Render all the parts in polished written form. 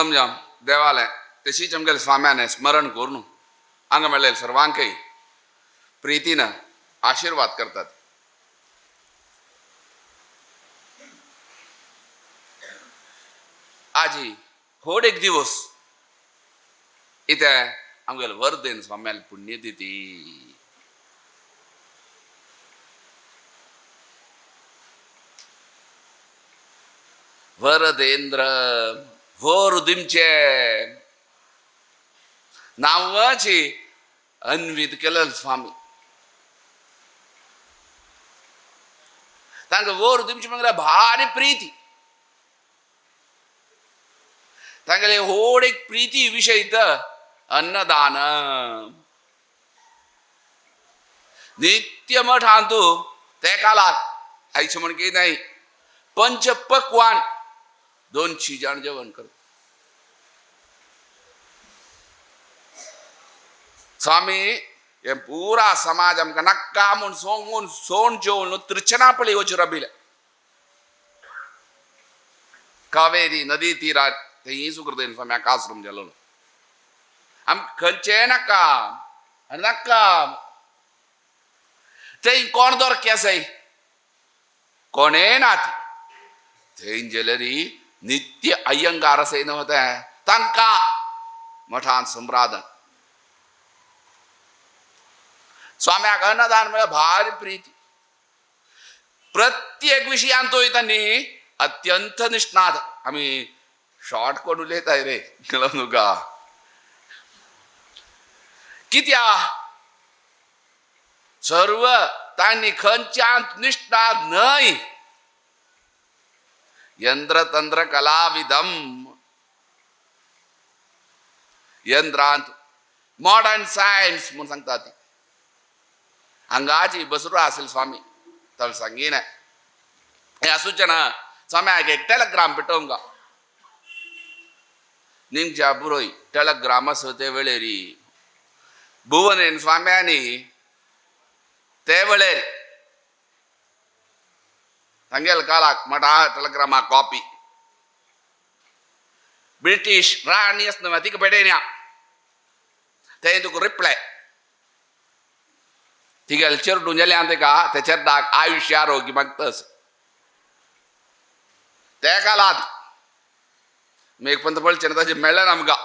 समजा देवालय तशीच आमगेले स्वाम्याने स्मरण करून हांगा मेळ्ळे सर्वांकय प्रितीन आशीर्वाद करतात. आजी होड एक दिवस इथे आमगेले वर्धेन स्वाम्याले पुण्यतिथी. वरदेंद्र वर दिमचे नांवाची अन्वित केलं स्वामी. तांकां वर दिमची म्हळ्यार भारी प्रिती. तांगेले होड एक प्रिती विशय अन्नदान. नित्य मठांतू तेका आयचे म्हण की नाही पंचपक्वान 200 जण जेवण करत. स्वामी हे पुरा समाज आमकां नाका म्हूण सोंगून सोण जेवन त्रिचनापळी वचूं राबिले. कावेरी नदी तीरार थंय सुकृतेन स्वामी आश्रम जालो. आमकां खंयचें नाका नाका थंय कोण दर आसाय कोणें नात. थंय जेलरी नित्य अय्यंगार आसाय न्हू तें तांकां मठान सम्रादन. स्वाम्याक अन्नदान म्हळ्यार भारी प्रिती. प्रत्येक विशयान तो तांणी अत्यंत निष्णात. आमी शॉर्ट कोण उलयताय रे कळोन तुका कित्या सर्व तांणी खंयच्यान निष्णात न्हय. यंत्रतंत्र कलाविदम यंत्रांत मॉडर्न सायन्स म्हूण सांगता ती. हांगाची बसरू आसेल स्वामी तल सांगिना हे आसूचें ना. स्वाम्याक एक टेलग्राम पेटोवंक निमच्या पुरोय टेलग्राम आसा ते वेळेरी भुवनेन स्वाम्यांनी ते वेळेर तांगेल काळाक मठा टेलग्रामा कॉपी ब्रिटीश राणी आसना तिका पेटयना ते तुका रिप्लाय तिगेले चेरडून जाल्यान तेका ते चेरडाक आयुश्य आरोग्य मागतस. ते कालात मेघपंत पळचें ना ताजें मेळ्ळें ना आमकां.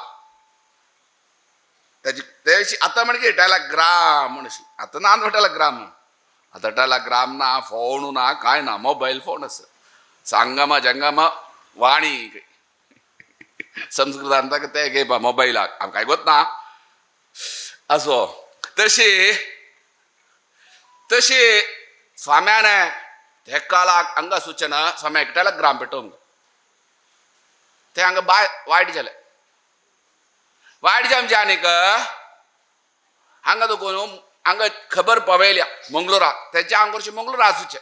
ताजी ते आतां म्हणजे टेलग्राम म्हण अशी आतां ना न्हू टेलग्राम. आतां टेलग्राम ना फोन ना कांय ना मोबायल फोन आसा. सांगम जंगम वाणी संस्कृतान ताका ते घेवपा मोबायलाक आमकां काय गोत ना. असो तशी तशी स्वाम्याने तेकालाक हांगा सुचना स्वाम्याक टेलग्राम पेटोवंक ते हांगा बाय वायट जालें. वायट जामचें आनीक हांगा तुका हांगा खबर पावयल्या मंगळुरा तेच्या हांगा वर्शी मंगळुरा आसूचें.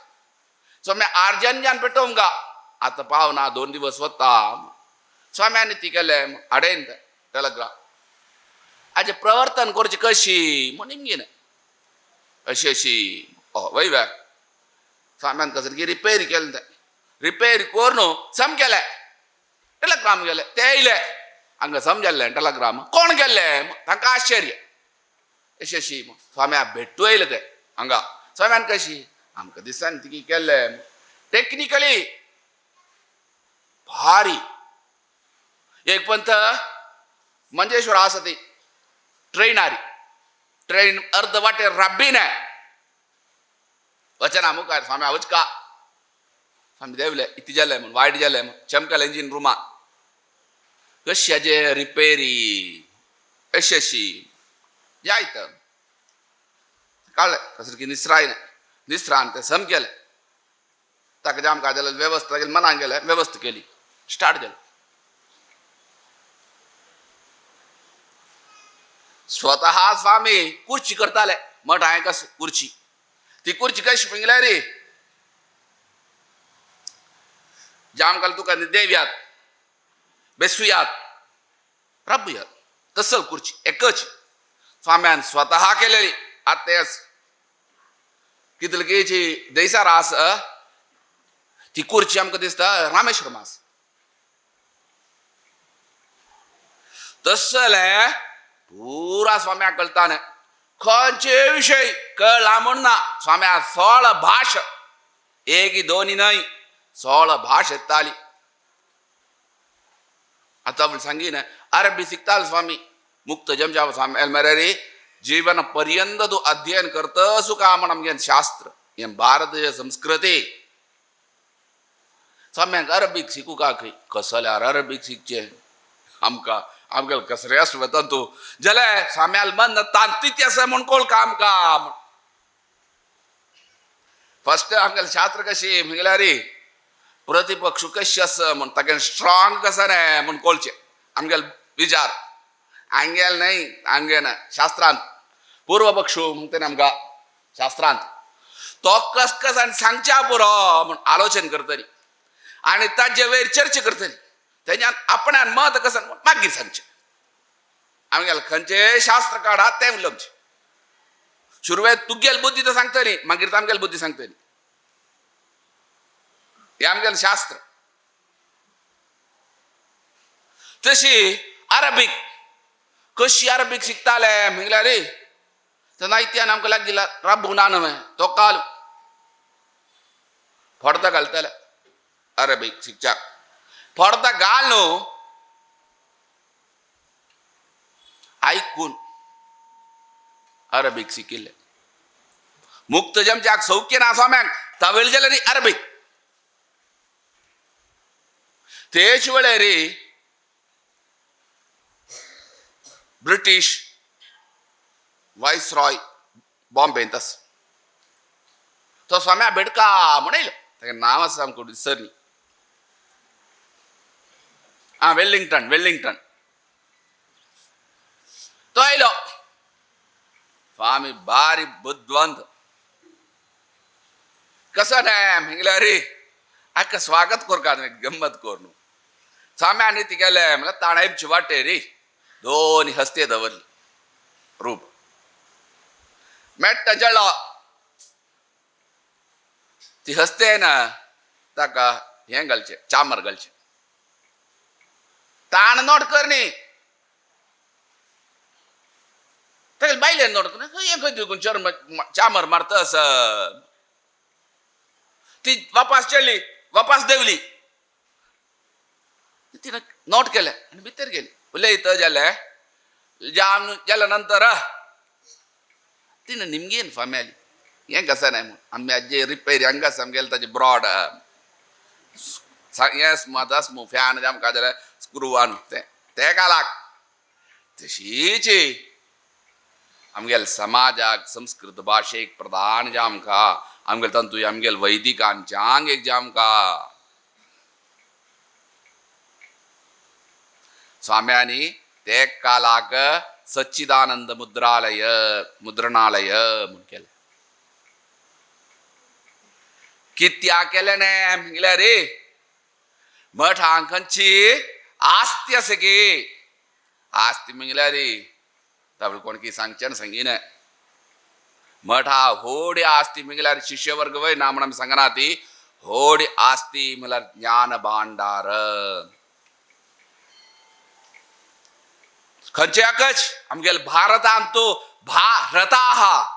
स्वामी आर्जनजान पेटोवंक आतां पावना 2 दिवस वता. स्वाम्यानी ती केलें हाडेन टेलग्राम हाजें प्रवर्तन करचें कशी म्हूण निमगीन अशी अशी वय वे स्वाम्यान कसं की रिपेर केलें तें रिपेर करून सम केलें टेलग्राम गेलें ते येयले हांगा समजलें टेलग्राम कोण गेल्ले तांकां आश्चर्य अशी अशी स्वाम्या भेटू येयले ते हांगा. स्वाम्यान कशी आमकां दिसान ती केल्लें टेक्निकली भारी. एक पंथ मंजेश्वर आसा ती ट्रेन आरी ट्रेन अर्द वाटेर राब्बी नाय वचना मुखार स्वामी वचका. स्वामी देवले इतलें जालें म्हूण वायट जालें म्हूण चमकल इंजीन रुमा कशी हाजे रिपेरी अशी अशी जायत काडलें कसं की निसरायलें निसरान तें सम केलें ताका जाम काय जालें वेवस्था केली मनान गेलें वेवस्था केली स्टार्ट जालें. स्वतः स्वामी कुर्ची करताले मठ हांवें कस कुर्ची ती कुर्ची कशी पिंगल्या रे जाम काल तुका देवयात बेसुयात राबुयात तसल कुर्ची एकच स्वाम्यान स्वतः केलेली. आतां कितलकीची दैसार आस ती कुर्ची आमकां दिसता रामेश्वरम आस. तसले पुरा स्वाम्या कळताने खंयचे विशय कळला म्हण ना. स्वाम्या 16 भाश, एक दोन्ही न्हय 16 भाश येताली. आतां म्हण सांगीन अरबी शिकताल स्वामी मुक्त जमजा स्वामी मरे जीवन पर्यंत तूं अध्ययन करतसू का म्हण आमगे शास्त्र हें भारतीय संस्कृती. स्वाम्यांक अरबीक शिकू का खंय कसल्यार अरबीक शिकचें आमकां आमगेल कसरेस वता तूं जाल्यार स्वाम्याल मन तांतीत आसा म्हण कोण का आमकां. फर्स्ट आमगेल शास्त्र कशी म्हळ्यार प्रतिपक्ष कशी आसा म्हण ताका स्ट्रॉंग कसं न्हय म्हण कोळचें आमगेल विचार आंगेल न्हय आमगे ना शास्त्रांत पूर्वपक्ष म्हणटा आमकां शास्त्रांत तो कस कस आनी सांगच्या पुरो म्हण आलोचन करतली आनी ताजे वयर चर्चा करतली तेज्यान आपणान मत कसं मागीर सांगचें. आमगेल खंयचें शास्त्र काडा तें उलोवचें. सुरवेक तुगेल बुद्धी तर सांगतली मागीर आमगेल बुद्धी सांगतली. हें आमगेलें शास्त्र. तशी अरबीक कशी अरबीक शिकताले म्हळ्यार रे तेन्ना इत्यान आमकां लागिल्ला रब्बू नानवे तो काल फडता घालताले अरबीक शिकच्याक. फडता घाल न्हू आयकून अरबीक शिकिल्ले. मुक्त जमच्याक सौख्य ना स्वाम्यांक तवीळ जाल्यार अरबीक. तेच वेळार ब्रिटीश वायसरॉय बॉम्बेंत आसा तो स्वाम्या बेडका म्हण येयलो. ताका नांव आसा आमकां विसरली. आं वेलिंगटन वेलिंगटन तो आयलो. स्वामी बारी बुदवंत कसो न्हय म्हळ्यार रे हाका स्वागत करका गम्मत करून. स्वाम्यान ती केलें म्हळ्यार ताणायची वाटे रे दोन हस्ते दवरली रूप मेट्टा जळो ती हस्ते ना ताका हें घालचें चामर घालचें. ताण नोट कर न्ही ताका बायलेन नोट कर हें खंय तुगून चर्म चामर मारता आसा. ती वापास चडली वापास देंवली तिणें नोट केलें आनी भितर गेली. उलयत जालें जाम जाल्या नंतर तिणें निमगेन फामी आली हें कसं न्हय म्हूण आमी आजी रिपेरी हांगा आसा आमगेलें ताजें ब्रॉड हें आतां मू फॅन आमकां जाल्यार स्क्रू तें तें घालाक. तशीच आमगेले समाजाक संस्कृत भाशेक प्रधान जे आमकां आमगेले तंतू आमगेले वैदिकांच्यांक एक जे आमकां स्वाम्यांनी ते कालाक सच्चिदानंद मुद्रालय मुद्रणालय म्हूण केलें. कित्याक केलें न्हय म्हळ्यार रे मठां खंयची आस्ती आसा की आस्ती म्हळ्यार रे तावळ कोण की सांगचें सांगिना. मठा होडी आस्ती म्हळ्यार शिष्यवर्ग वय ना म्हण आमी सांगना ती होडी आस्ती म्हळ्यार ज्ञान भांडार. खंयच्याकच आमगेले भारतांत तो भारता आहा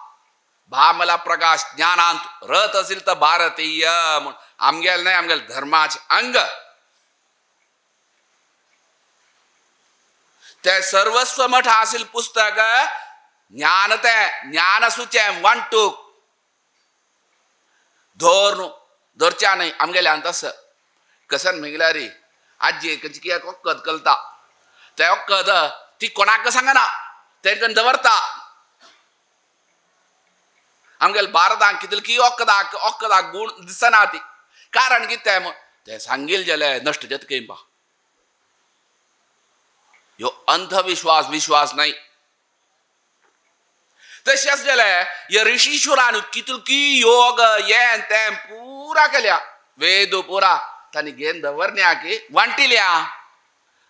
भा मला प्रकाश ज्ञानांत रथ असेल तर भारतीय म्हण आमगेले न्हय आमगेले धर्माचे अंग. ते सर्वस्व मठ असेल पुस्तक ज्ञान ते ज्ञान सुचें वांटूक धर धरच्या न्हय आमगेल्यान तसं कसन म्हळ्यार रे आजी खंयची कित्याक वखद कलता तें वखद ती कोणाक सांगना तेंकां दवरता. आमगेले भारतांत कितली वखदाक वखदाक गूण दिसना ती कारण कितें म्हण तें सांगील जाल्यार नश्ट जाता खंय बा. ह्यो अंधविश्वास विश्वास न्हय. तशेंच जाल्यार ह्या ऋषीश्वरान कितली योग हें तें पुरा केल्या वेद पुरा तांणी घेवन दवरल्या की वांटिल्या.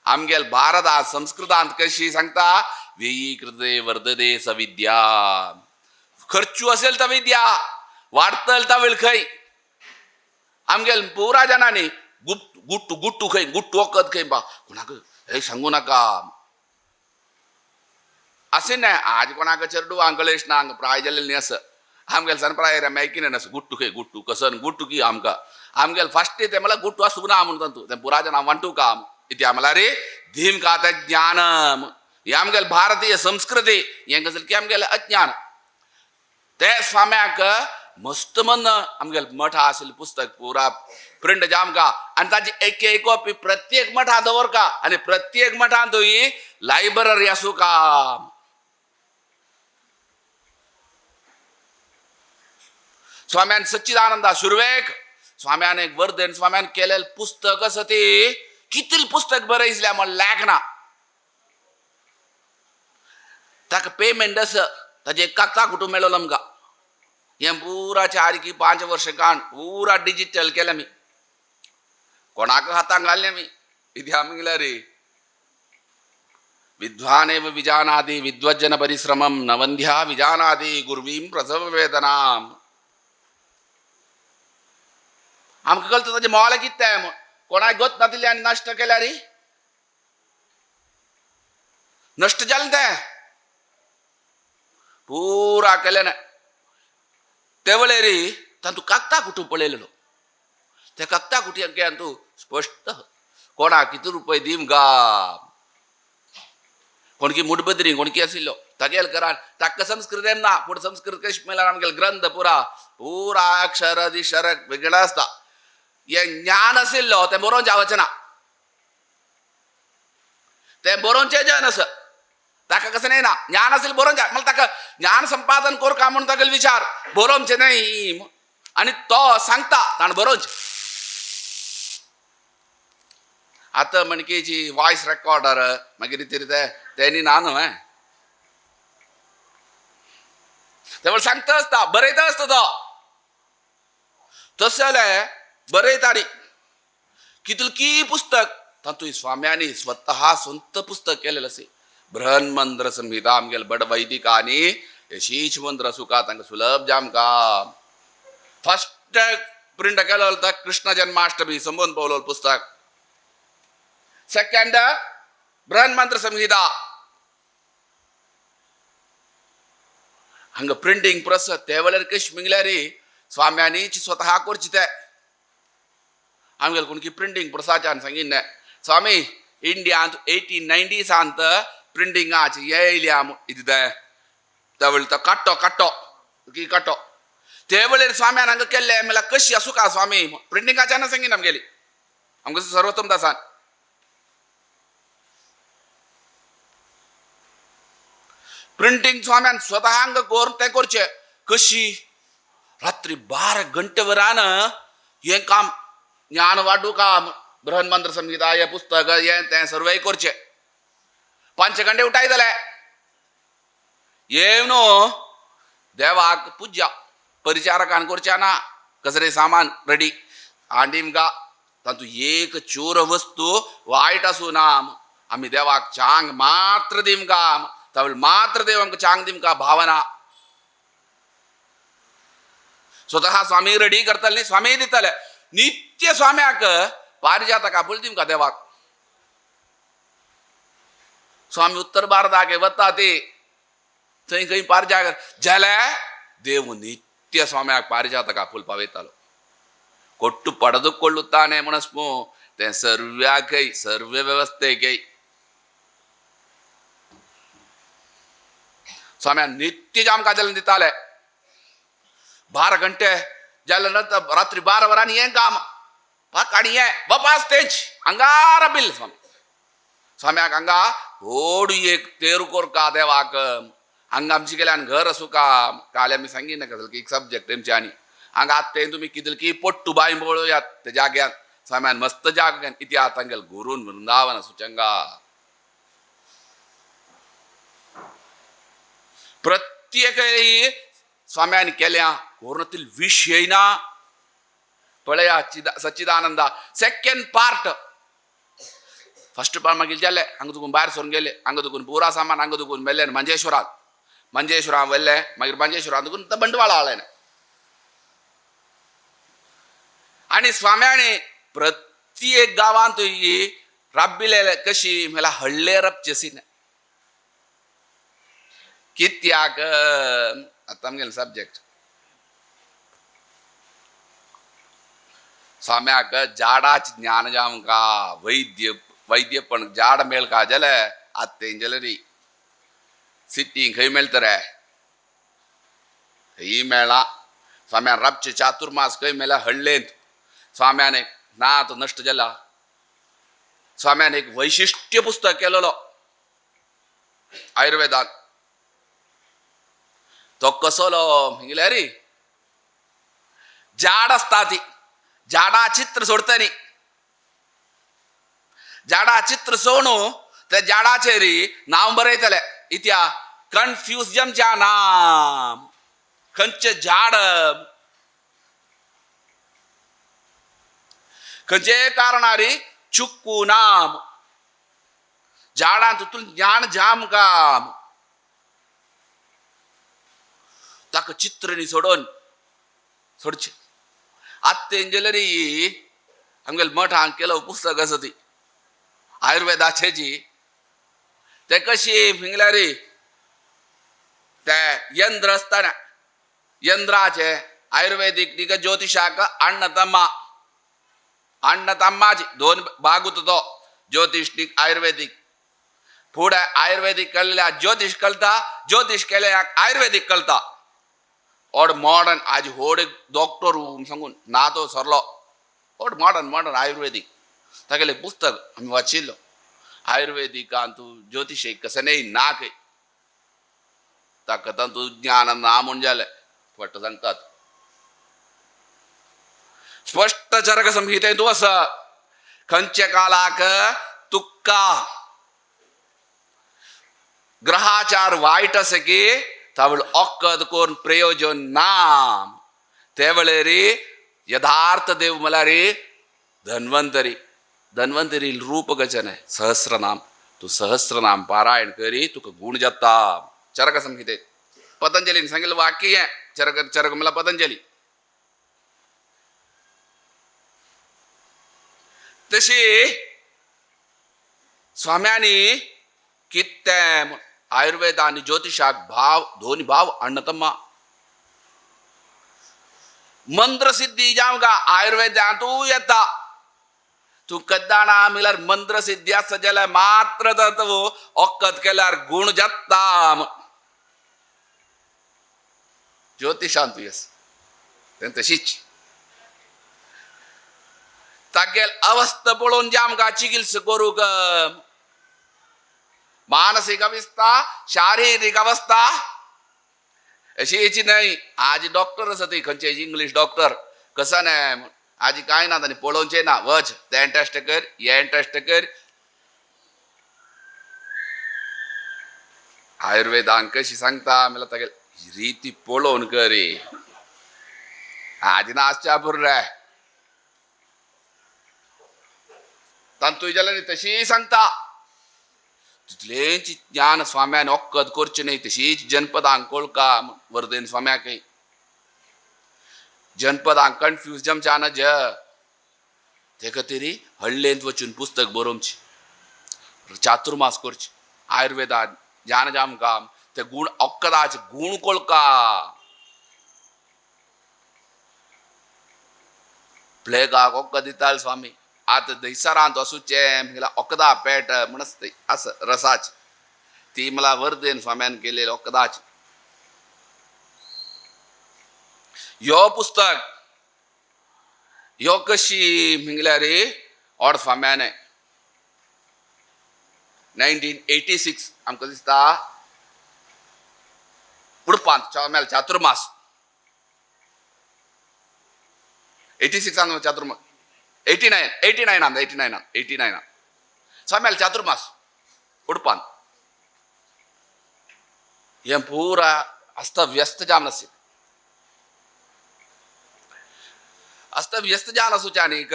आमगेल भारतांत संस्कृतांत कशी सांगता व्ययीकृते वर्धते सविद्या. खर्चू असेल तर विद्या वाडतल तवीळ खंय. आमगेल पुरा जणांनी गुट्टू गुट्टू खंय गुट्टू वखद खंय बा कोणाक हे सांगू नाका. असें न्हय आज कोणाक चेरडुवांक कळेश ना हांगा प्राय जाल्लें न्ही आसा आमगेले सनप्राय मॅकिन आसा गुट्टू खंय गुट्टू कसन गुट्टू की आमकां आमगेले फास्ट ते म्हणल्यार गुट्टू आसूं ना म्हणटा तूं तें पुराचें नांव वांटू काम इति म्हणल्यार रे धीम का तें ज्ञानम हें आमगेले भारतीय संस्कृती हें गजाल की आमगेलें अज्ञान. ते स्वाम्याक मस्त मन आमगेले मठा आशिल्लें पुस्तक पुरा प्रिंट जामका आनी ताची एक एक कॉपी प्रत्येक मठां दवरका आनी प्रत्येक मठांत ही लायब्ररी आसूं का. स्वाम्यान सच्चिदानंदा सुरवेक स्वाम्यान एक वर्धन स्वाम्यान केलेलं पुस्तक आसा ती कितले पुस्तक बरयसल्या म्हण लॅक ना. ताका पेमेंट आसा ताजे कागदा कुटूंब मेळ्ळो आमकां. हें पुरा 4 की 5 वर्सां काण पुरा डिजिटल केलें आमी, कोणाक हातांक घाललें आमी. इति आमी रे विद्वानेव विजानाति विद्वज्जन परिश्रमं न वंध्या विजानाति गुर्वीं प्रसव वेदनां. आमकां कळटा ताजें मोल कितें तें, कोणाक गत नातिल्लें आनी नश्ट केल्यार नश्ट जालें तें पुरा केलें ना. ते वेळेर तातूंत कागदा कुटूं पळयलेलो, त्या कागदा कुटयान तूं स्पश्ट कोणाक कितले रुपये दिवं गा, कोणकी मुठबद्री कोणकी आशिल्लो तागेल करान ताका संस्कृत ना पूण संस्कृत कशें मेळ्ळ्यार आमगेले ग्रंथ पुरा पुरा अक्षर दिशर वेगळो आसता. हें ज्ञान आशिल्लो तें बरोवन जावचें ना, तें बरोवचें जन आसा ताका कसं न्हय ना ज्ञान आशिल्लें बरोवन जा म्हणल्यार ताका ज्ञान संपादन करका म्हूण तागेलो विचार बरोवचें न्हय आनी तो सांगता ताणें बरोवचें. आतां म्हणकेची वॉयस रेकॉर्डर मागीर ते तेणी ना न्हू ते सांगता आसता बरयता आसता तो तशें जाल्यार बरयता न्ही कितलें की पुस्तक तातूंत स्वाम्यांनी स्वतः स्वंत पुस्तक केलेलें आसा. बृहन्मंत्र संहिता आमगेले बड वैदिकांनी यशीच मंत्र सुका तांकां सुलभ जामकां. फर्स्ट प्रिंट केलो कृष्ण जन्माष्टमी संबोध पावलो पुस्तक. सेकंड बृहन्मंत्र संहिता हांगा प्रिंटींग प्रेस ते वेळार कशें म्हणल्यार स्वाम्यांनी स्वतः करचें तें. आमगेले कोण की प्रिंटींग प्रेसाच्यान सांगिल्लें स्वामी इंडियांत 1890s प्रिंटिंगाची येयल्या इतलें त्या वेळार तो काडटो काडटो की काडटो ते वेळेर स्वाम्यान हांगा केल्लें म्हणल्यार कशी आसूं का स्वामी प्रिंटिंगाच्यान सांगीन आमगेली आमकां सर्वोत्तम दासान. प्रिंटींग स्वाम्यान स्वतः हांगा करून तें करचें कशी रात्री 12 घंटे वरान हें काम ज्ञान वाडू काम बृहन्मंत्र संहिता हें पुस्तक हें तें सर्वय करचें. 5 घंटे उठायतले येवन देवाक पुजा परिचारकान करचें ना कसलें सामान रेडी आनी गा तातूंत एक चोर वस्तू वायट आसूं ना आमी देवाक चांग मात्र दिवंका तावळ मात्र देव आमकां चांग दिवंका भावना स्वतः स्वामी रेडी करतले न्ही स्वामी दितले नित्य स्वाम्याक पारिजातका फूल दिवंका देवाक. स्वामी उत्तर भारताक वता ती थंय खंय पारिजात जाल्यार देव नित्य स्वाम्याक पारिजातका फूल पावयतालो. ಕೊಟ್ಟು ಪಡೆದುಕೊಳ್ಳುತ್ತಾನೆ ಮನಸ್ಮು ते सर्व्याकय सर्व व्यवस्थेकय. स्वाम्यान नित्य आमकां जालें दिताले 12 घंटे जाले नंतर रात्री 12 वरांनी हें काम आनी हें वपास तेच अंगारा बिल स्वामी. स्वाम्याक हांगा व्हड एक तेर कोरका देवाक हांगा आमचे गेल्यान घर आसूं का काल आमी सांगिना की एक सब्जेक्ट तेमचे आनी हांगा आतां तें तुमी कितें की पोट्टू बांय पळोवयात त्या जाग्यान स्वाम्यान मस्त जाग्यान इतिहास तांगेले गुरून वृंदावन आसूं चंगा. प्रत्येक स्वाम्यान केल्या कोरोनातील विश येयना पळया Sachchidananda second part first part मागीर जाले हांगा तुकून भायर सरून गेले हांगा तुकून पुरा सामान हांगा तुकून व्हेलें मंजेश्वरात मंजेश्वरान व्हेलें मागीर मंजेश्वरान तुकून बंडवाळा हाडलें. आनी स्वाम्याने प्रत्येक गांवांत राबिल्ले कशी म्हळ्यार हळ्ळे रपचे सीन कित्याक आतां आमगेले सब्जेक्ट स्वाम्याक झाडाच ज्ञान जावंका वैद्य वैद्यपण झाड मेळका जाल्यार आत्तें जाल्यार सिटी खंय मेळटले खंय मेळना. स्वाम्यान राबचे चातुर्मास खंय मेळ्ळा हळ्ळेंत. स्वाम्यान एक ना तो नश्ट जाला. स्वाम्यान एक वैशिश्ट्य पुस्तक केलेलो आयुर्वेदान. तो कसलो म्हळ्यार झाड आसता ती झाडा चित्र सोडता न्ही. झाडा चित्र सोडून त्या झाडाचेर नांव बरयतले इत्या कन्फ्यूज जमच्या नाम खंयचें झाड खंयचे कारणारी चुक्कू नाम झाडां तितून ज्ञान जाम काम ताका चित्र न्ही सोडून सोडचें. आत्तें जाल्यार आमगेले मठांत केलो पुस्तक आसा ती आयुर्वेदाचे जी ते कशी म्हळ्यार ते यंत्र आसतना यंत्राचे आयुर्वेदीक न्ही ज्योतिशाक अण्ण तम्मा अण्ण तम्माची दोन भाग उरता तो ज्योतिश न्ही आयुर्वेदीक. फुडें आयुर्वेदीक केल्ल्या ज्योतिश कळटा, ज्योतिश केल्ल्याक आयुर्वेदीक कळटा. और मॉडर्न आज होड डॉक्टर सांगून ना तो सरलो होड मॉडर्न मॉडर्न आयुर्वेदीक तागेलें पुस्तक आमी वाचिल्लो आयुर्वेदिकान तूं ज्योतिशेक कशें न्ही ना खंय ताका तातूंत ज्ञान ना म्हूण जालें फट सांगतात. स्पश्ट चरक संहितेंत तूं आसा खंयच्या कालाक तुका ग्रहाचार वायट आसा की तावळ ओक्कद करून प्रयोजन ना. ते वेळेर यथार्थ देव म्हळ्यार धन्वंतरी. धन्वंतरी रूप कशें न्हय सहस्रनाम. तूं सहस्रनाम पारायण करी तुका गूण जाता. चरक संहिते पतंजलीन सांगिल्लें वाक्य हें. चरक चरक म्हळ्यार पतंजली. तशी स्वाम्यांनी कितें आयुर्वेद आनी ज्योतिशाक भाव दोन भाव अण्णतम्मा मंत्रसिद्धी जावंका आयुर्वेदांतूय येता. तूं कद्दाणा म्हळ्यार मंत्रसिद्धी आसा जाल्यार मात्र तूं ओक्कत केल्यार गूण जाता. ज्योतिशांतूय आसा तें तशीच तागेल अवस्था पळोवन जे आमकां चिकित्सा करूंक मानसीक अवस्था शारिरीक अवस्था अशी हेची न्हय. आज डॉक्टर आसा ती खंयचे इंग्लीश डॉक्टर कसो न्हय आज कांय ना तांणी पळोवचें ना. वच तें टेस्ट कर हें टेस्ट कर. आयुर्वेदान कशी सांगता म्हणल्यार तागेली रिती पळोवन करी. आज ना आसच्या पुर्रे तांतूय जाल्यार तशी सांगता. तितलेंच ज्ञान स्वाम्यान ओक्कद करचें न्हय तशीच जनपदांक कोळका वर्धेन स्वाम्याकय जनपदांक कन्फ्यूज जमच्या ना ज ते खातीर हळ्ळेंत वचून पुस्तक बरोवचें चातुर्मास करचें आयुर्वेदान ज्ञान जाम काम ते गूण ओक्कदाचे गूण कोळका. प्लेगाक ओक्कद दिताले स्वामी. आतां दहिसरांत वचूचें म्हळ्यार ओकदा पेट म्हण आसता आसा रसाची ती मला वर्धेन स्वाम्यान केलेली ओकदाची. ह्यो पुस्तक ह्यो कशी म्हळ्यार ऑड स्वाम्यान 1986 आमकां दिसता उडपांत स्वाम्याल चातुर्मास 86 चातुर्मास 89 आंद 89 स्वाम्याल चातुर्मास उडपान हें पुरा अस्तव्यस्त जावन आसता. अस्तव्यस्त जावन आसूचें आनीक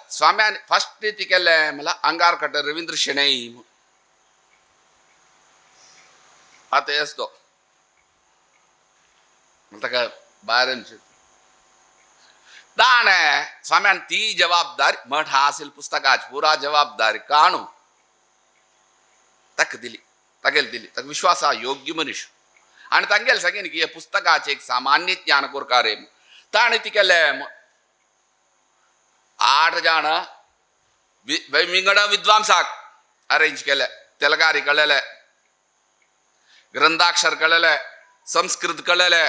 स्वाम्यान फर्स्ट ती केलें म्हणल्यार अंगार कटर रवींद्र शेणै आतां येस तो ताका भायर ताणें स्वाम्यान ती जबाबदारी मठ आशिल्ल्या पुस्तकाची पुरा जबाबदारी काणू ताका दिली तागेली दिली. ताका विश्वास आहा योग्य मनीस. आनी तांगेले सांगीन की हे पुस्तकाचें एक सामान्य ज्ञान करका रे. ताणें ती केलें 8 जाण विंगड विद्वांसाक अरेंज केले. तेलगारी कळ्ळेले, ग्रंथाक्षर कळ्ळेले, संस्कृत कळ्ळेले,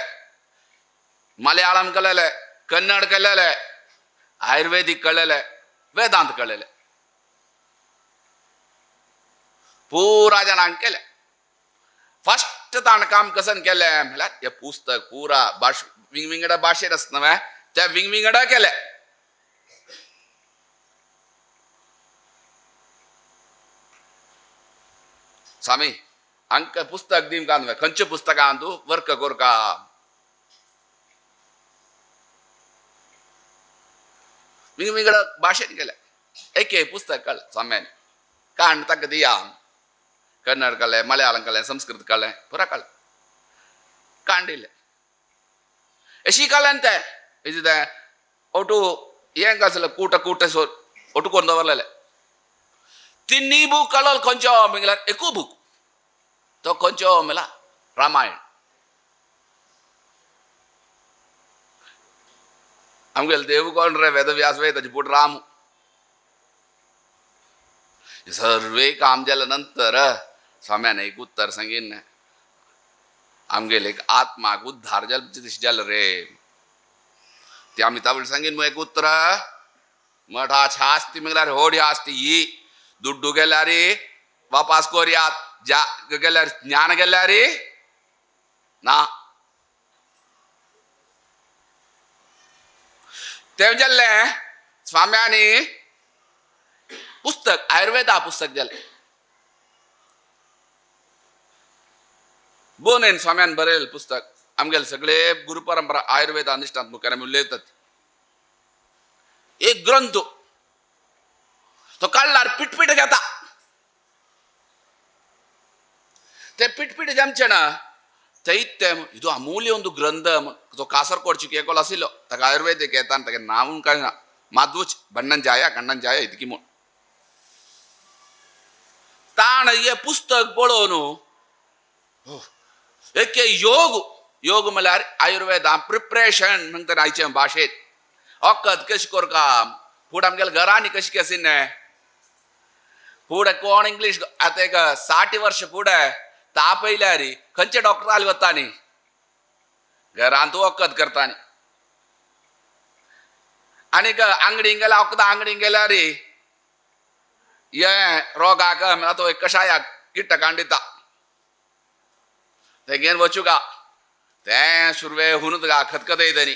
मलयाळम कळ्ळेले, कन्नड कळ्ळेले, आयुर्वेदीक कळ्ळेले, वेदांत कळ्ळेले, पुरा जाणांक केले. फस्ट ताणें काम कसन केलें म्हणल्यार हें पुस्तक पुरा भाश विंगविंगडा भाशेन आसता न्हय त्या विंगविंगडा केलें. स्वामी हांकां पुस्तक दिवंक न्हय, खंयच्या पुस्तकां तूं वर्क करका. विंगविंगड भाशेन केलें. एक एक पुस्तक काडलें स्वाम्यान, कांड ताका दिया. कन्नड कळ्ळें, मलयाळम कळ्ळें, संस्कृत कळ्ळें, पुरा कळ्ळें, कांडिल्लें. अशी कळ्ळें तें इज तें ಒಟ್ಟು ಏನ್ ಕಾಸಲ್ಲ ಕೂಟ ಕೂಟ ಸೊ ಒಟ್ಟು ಕೊಂದವರಲ್ಲ ತಿನ್ನಿ ಬುಕ್ ಕಳಲ್ ಕೊಂಚ ಮಿಂಗಲ ಎಕು ಬುಕ್ तो ಕೊಂಚ ಮೇಲ ರಾಮಾಯಣ. आमगेले देव कोण रे? वेदव्यास वे ताचे पूण राम. सर्वे काम जाल्या नंतर स्वाम्यान एक उत्तर सांगीन, आमगेले एक आत्माक उद्धार जाल तशें जालें रे. ते आमी तावळ सांगीन मग एक उत्तर, मठा आस्ती म्हळ्यार होडी आस्ती ही दुड्डू गेल्यार वापास कोरयात, जा गेल्यार ज्ञान गेल्यार ना. तें जाल्लें स्वाम्यांनी पुस्तक आयुर्वेदा पुस्तक जालें. बोनेन स्वाम्यान बरयलें पुस्तक. आमगेले सगळे गुरु परंपरा आयुर्वेदा निष्ठांत मुखार आमी उलयतात. एक ग्रंथ तो काडल्यार पिटपीट घेता. ते पिटपीट जमचें ना ते ಇದು ಅಮೂಲ್ಯ ಒಂದು ಗ್ರಂಥ. तो ಕಾಸರಕೋಡ್ ಕೇಕೋಲ್ आशिल्लो, ताका आयुर्वेदीक येता आनी ताका नांव कांय ना, मादूच बण्णन जाया कण्णन जाया इतकी म्हूण. ताण हें पुस्तक पळोवन एक योग योग म्हळ्यार आयुर्वेदा प्रिपरेशन म्हणटा आयचे भाशेंत. वखद कशें करका फुडें आमगेल्या घरांनी कशें केसिन्ने फुडें कोण इंग्लीश आतां एक 60 वर्ष फुडें ताप येयल्यार खंयचे डॉक्टराले वता न्ही, घरांत वखद करता न्ही. आनीक आंगडीन गेल्यार वखदां आंगडीन गेल्यार हे रोगाक म्हणल्यार तो एक कशायाक किटकां दिता, तें घेवन वचूं गा. तें सुरवे हुनूत गा खतखतयतनी,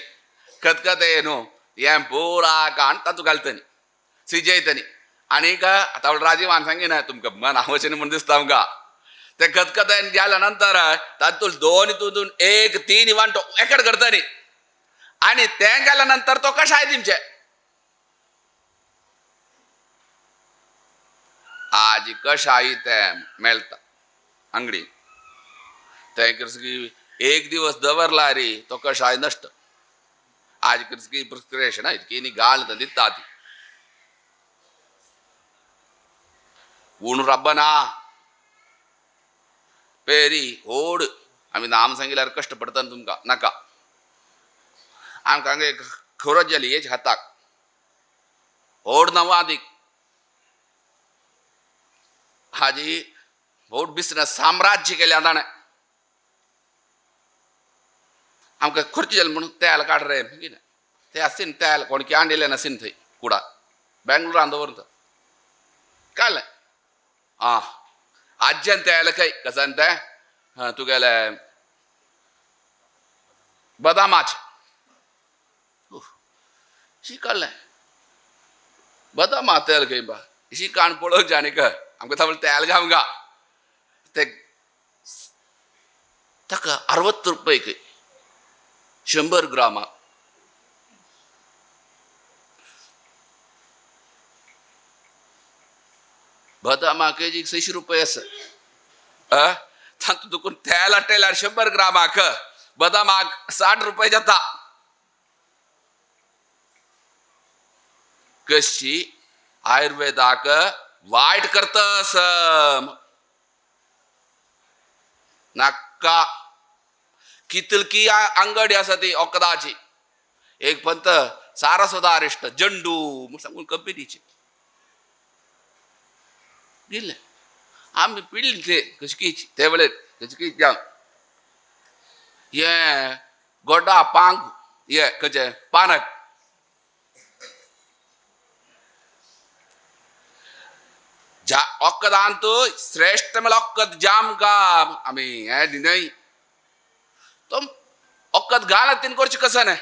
खतखतय न्हू हें पुरा काण तातूंत घालतनी, सिजयतनी. आनीक आतां राजीवान सांगिना तुमकां मन आवचें म्हूण दिसता आमकां. ते खतखतयन गेल्या नंतर तातूंत 2 2 1 3 वांटो एकड करतनी आनी तें गेल्या नंतर तो कशाय दिमचे. आज कशाय तें मेळटा आंगडी, तें एक दिवस दवरला रे तो कशाय नश्ट. आज की प्रिस्क्रिप्शन इतकी न्ही घाल दिता ती. पूण रब्बना पेरी होड आमी नाम सांगिल्यार कश्ट पडटा तुमकां नाका. आमकां हांगा एक खरोज जाली हेच हाताक होड नवादीक हाजी होड बिजनस साम्राज्य केलें ताणें. आमकां खर्च जालें म्हणून तेल काड रे कितें ते आसीन तेल कोण हाडिल्लें नासीन थंय कुडा बेंगलोरान दवरता काडलें. आं आज्यान तेल खंय कसान तें तुगेलें बदामाचें शी काडलें बदामा तेल खंय बा शी काण पळोवचें आनीक आमकां तावळ तेल घामगा ते ताका 60 रुपये खंय 100 ग्रामा. बदामा केजीक 600 रुपये आसा. तातूंत दुकून तेल हाडटल्यार 100 ग्रामाक बदामाक 60 रुपये जाता. कशी आयुर्वेदाक वायट करतस नाका. कितलकी अंगडी आसा ती वखदाची. एक पंत सारस्वतारिश्ट जंडू म्हूण सांगून कंपनीची गेले आमी पिडली ते कशकीच ते वेळेर कशकीच जावन हे गोडा पांग हे खंयचें पानक वखदांत श्रेश्ठ म्हळ्यार वखद जाम काम आमी हें न्हय तो वखद घाल तीन करचें कसं न्हय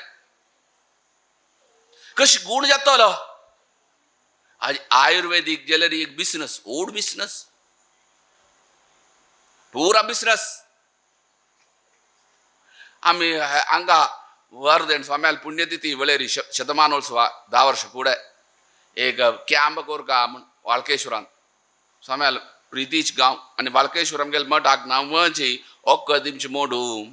कशी गूण जातलो. आज आयुर्वेदीक जाल्यार एक बिजनस, ओड बिजनस, पुरा बिजनस. आमी हांगा वर्धेन स्वाम्याल पुण्यतिथी वळेरी शतमानोत्सव 10 वर्ष फुडें एक कॅम्प कोरका म्हूण वाळकेश्वरान स्वाम्याल प्रितीच गांव आनी वाळकेश्वर आमगेले मठाक नांवाची वखद दिमची मोडू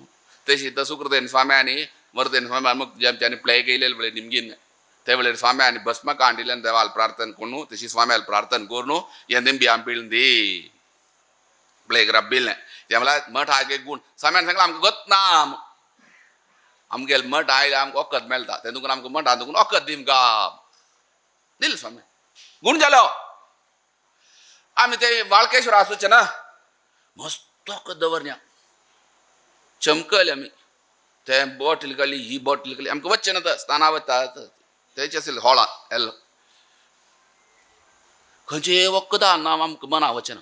तशी सुकृतेन स्वाम्यानी वर्धेन स्वाम्यान मुक्त आमच्यानी प्ले केलेले वळे निमगीन ते वेळेर स्वाम्यानी भस्मकांड इल्ल्यान देवाल प्रार्थना करून तशी स्वाम्याल प्रार्थना करून हे निंबी आमी पिळून प्लेग रब्बिल्लें. ते म्हळ्यार मठाक एक गूण स्वाम्यान सांगलां आमकां गत ना आमगेले मठ आयले आमकां वखद मेळटा तें दुकून आमकां मठान दुकून वखद दिमकां दिलें स्वामी गूण जालो. आमी ते वाळकेश्वर आसूचे ना मस्त वखद दवरया चमकले आमी ते बॉटल काडली ही बॉटल काडली आमकां वचचें ना तर स्थाना वता तेचे आशिल्लें हॉलान येल्लो खंयचे वखदां नांव आमकां मना वचना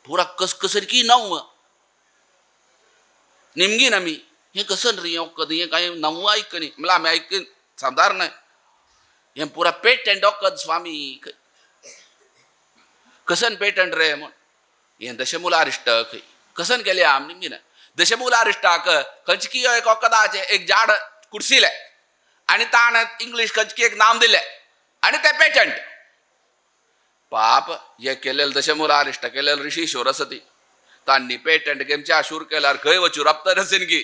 पुरा कसकसरकी नांव निमगीन आमी हें कसन रे हें वखद हें कांय नांव आयकनी म्हणल्यार आमी आयक सादारण हें पुरा पेटंट वखद स्वामी कसन पेटंट रे म्हूण हें दशमुलारिश्ट खंय कसन केलें आमी निमगीन दशमुलारिश्टाक खंयची एक वखदाचें एक झाड कुर्सिलें आनी ताणें इंग्लीश खंयची एक नांव दिलें आनी तें पेटंट. पाप हे केलेलं दशमुलारिश्ट केलेलं ऋषीश्वर आसा ती तांणी पेटंट गेमच्या शूर केल्यार खंय वचूं राबता नसीन की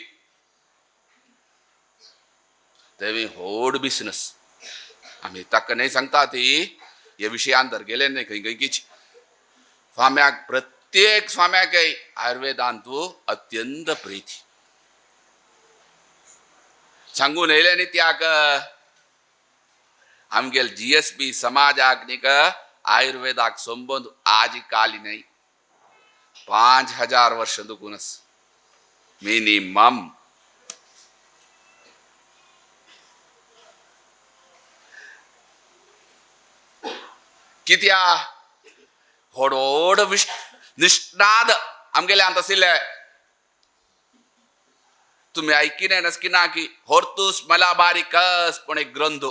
तेवी व्हड बिजनस. आमी ताका न्हय सांगता ती हे विशयान तर गेले न्हय खंय खंयकीच. स्वाम्याक प्रत्येक स्वाम्याक आयुर्वेदांतू अत्यंत प्रिती सांगून येयलें न्ही त्याक आमगेल GSB समाजाक न्ही आयुर्वेदाक संबंद आज काली न्हय 5000 वर्ष दुकूनच मिनिमम. कित्या व्हड व्हड निष्णाद आमगेले आंत आशिल्ले. तुमी आयकिने नसकी ना की होर्तूस मलाबारिकस पण एक ग्रंथ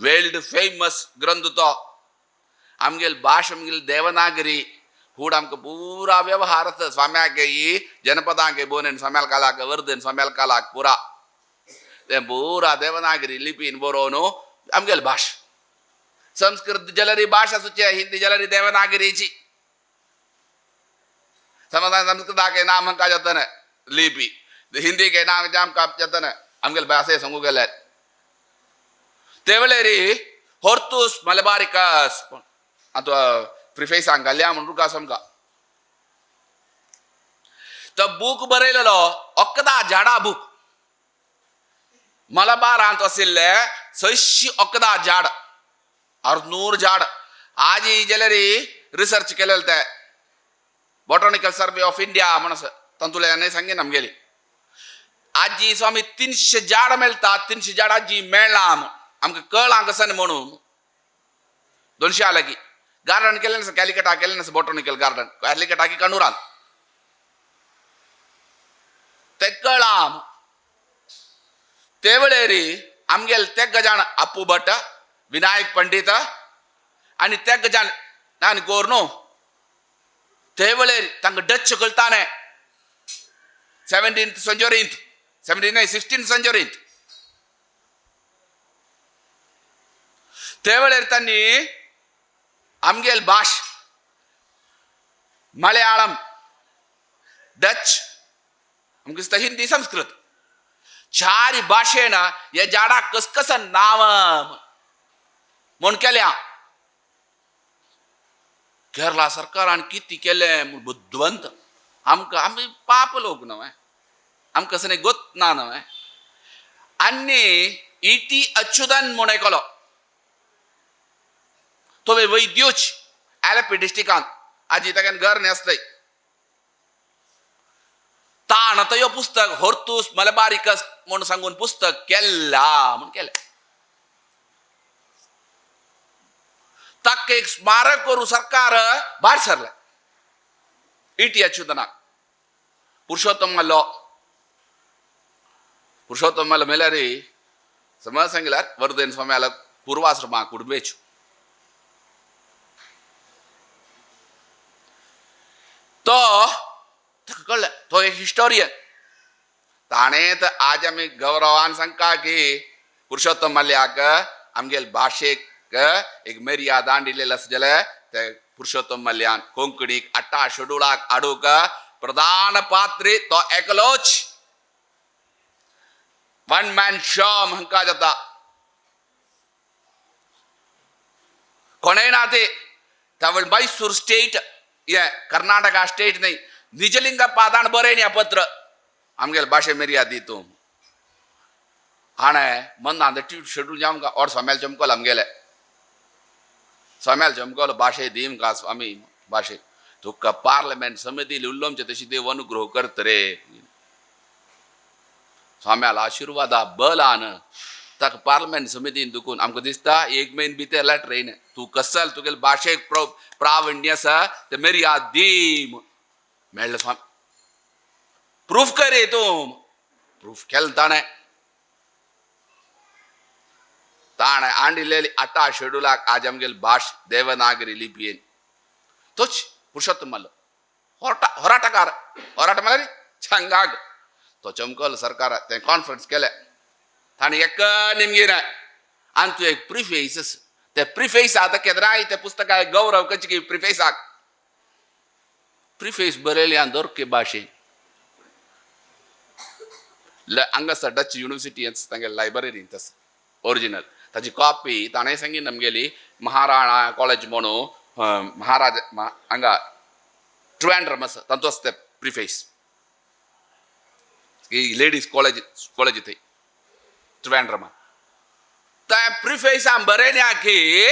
वर्ल्ड फेमस ग्रंथ तो आमगेल भाश आमगेल देवनागरी हूड आमकां पुरा व्यवहार स्वाम्याक जनपदांक बोनेन स्वाम्याल कालाक वर्धेन स्वाम्याल कालाक पुरा ते पुरा देवनागरी लिपीन बरोवन आमगेल भाश संस्कृत जलरी भाश आसूचे हिंदी जलरी देवनागरीची समज संस्कृताक नाम हांकां जातना लिपी हिंदी के नाम जाम का जातना आमगेल भाशे सांगू गेले ते वेळेर होर्तूस मलबारिकस पण आतां प्रिफेसांक घालया म्हूण तुका समजा तो बूक बरयलेलो अकदा झाडा बूक मलबारांत आशिल्ले 600 अकदा झाड 600 झाड आजी जाल्यार रिसर्च केलेले ते बॉटॉनिकल सर्वे ऑफ इंडिया म्हण आसा तातूंतल्यान न्हय सांगीन आमगेली आजी स्वामी 300 झाड मेळटा 300 झाड आजी मेळ्ळां आमकां कळ्ळां कशें म्हणून 200 लागीं गार्डन केलें नासा कॅलिकटा केलें नासा बॉटॉनिकल गार्डन कॅलिकटा की कणुरान तें कळ्ळां. ते वेळेर आमगेले तेग जाण अप्पू भट विनायक पंडित आनी तेग जाण आनी गोर न्हू ते वेळेर तांकां डच कळटा न्हय 17th सेंचुरींत 17 न्हय 16th सेंचुरींत ते वेळेर तांणी आमगेल भाश मलयाळम डच आमकां दिसता हिंदी संस्कृत चार भाशेन हे झाडाक कसकसन नांव म्हूण केल्या. केरला सरकारान कितें केलें म्हूण बुद्धवंत आमकां आमी पाप लोक न्हय, आमकां कसलें गोत ना न्हय. आनी इटी अच्युतन म्हूण एकलो तो वैद्यूच आलेपी डिस्ट्रिक्टांत आजी ताका घर न्हेसतय ताण आतां ह्यो पुस्तक होर्तूस मलबारिकस म्हूण सांगून पुस्तक केल्ला म्हूण केलें. ताका एक स्मारक करूं सरकार भायर सरलें इटी अच्युतनाक. पुरुषोत्तम माल्लो, पुरुषोत्तम माल्लो मेल्यार समज सांगल्यार वर्धन स्वाम्याला पूर्वाश्रमा कुडबेच तो ताका कळ्ळें तो एक हिस्टोरियन. ताणें तर आज आमी गौरवान सांगता की पुरुषोत्तम मल्ल्याक आमगेले भाशेक एक मर्यादा हाडिल्लें आसा जाल्यार ते पुरुषोत्तम मल्ल्यान कोंकणीक आठा शेड्युलाक हाडूंक प्रधान पात्री तो एकलोच वन मॅन शो हांकां जाता. कोणेय ना ते त्यावेळ मैसूर स्टेट हे कर्नाटका स्टेट न्ही निजलिंगप्पा ताणें बरयन हें पत्र आमगेले भाशे मर्यादा तूं हाणें मन्ना शेड्यूल जावंक और स्वाम्याल चमकलो आमगेले स्वाम्याल चमकलो भाशे दी का स्वामी भाशे तुका पार्लमेंट समिती उल्लोमचे तशी देव अनुग्रह करत रे. स्वाम्याल आशिर्वादा बलान ताका पार्लमेंट समितीन दुखून आमकां दिसता एक म्हयनो भितर लेटर येयना तूं कसल तुगेले भाशेक प्राविण्य आसा ते मर्याद दी मेळ्ळें स्वामी प्रूफ कर तूं प्रूफ केलें ताणें. ताणें हाडिल्लेली आठा शेड्युलाक आज आमगेली भाश देवनागरी लिपयेन तोच पुरुषोत्तम माल्लो होराटकार होराट म्हळ्यार छंगाक तो चमकलो सरकार तें कॉन्फरन्स केलें ताणें एक निमगिना आनी तूं एक प्रिफेस ते प्रिफेस आतां केदराय त्या पुस्तकाक गौरव कशी की प्रिफेसाक प्रिफेस बरयली आनी दोरके भाशेन हांगासर डच युनिवर्सिटी तांगे लायब्ररींत आसा ओरिजिनल ताची कॉपी ताणें सांगीन आमगेली महाराणा कॉलेज म्हणून महाराज हांगा ट्रिवेंड्रम आसा तांचो आसा तें प्रिफेस लेडीज कॉलेज कॉलेज थंय ट्रिवेंड्रमा त्या प्रिफेसान बरयल्या की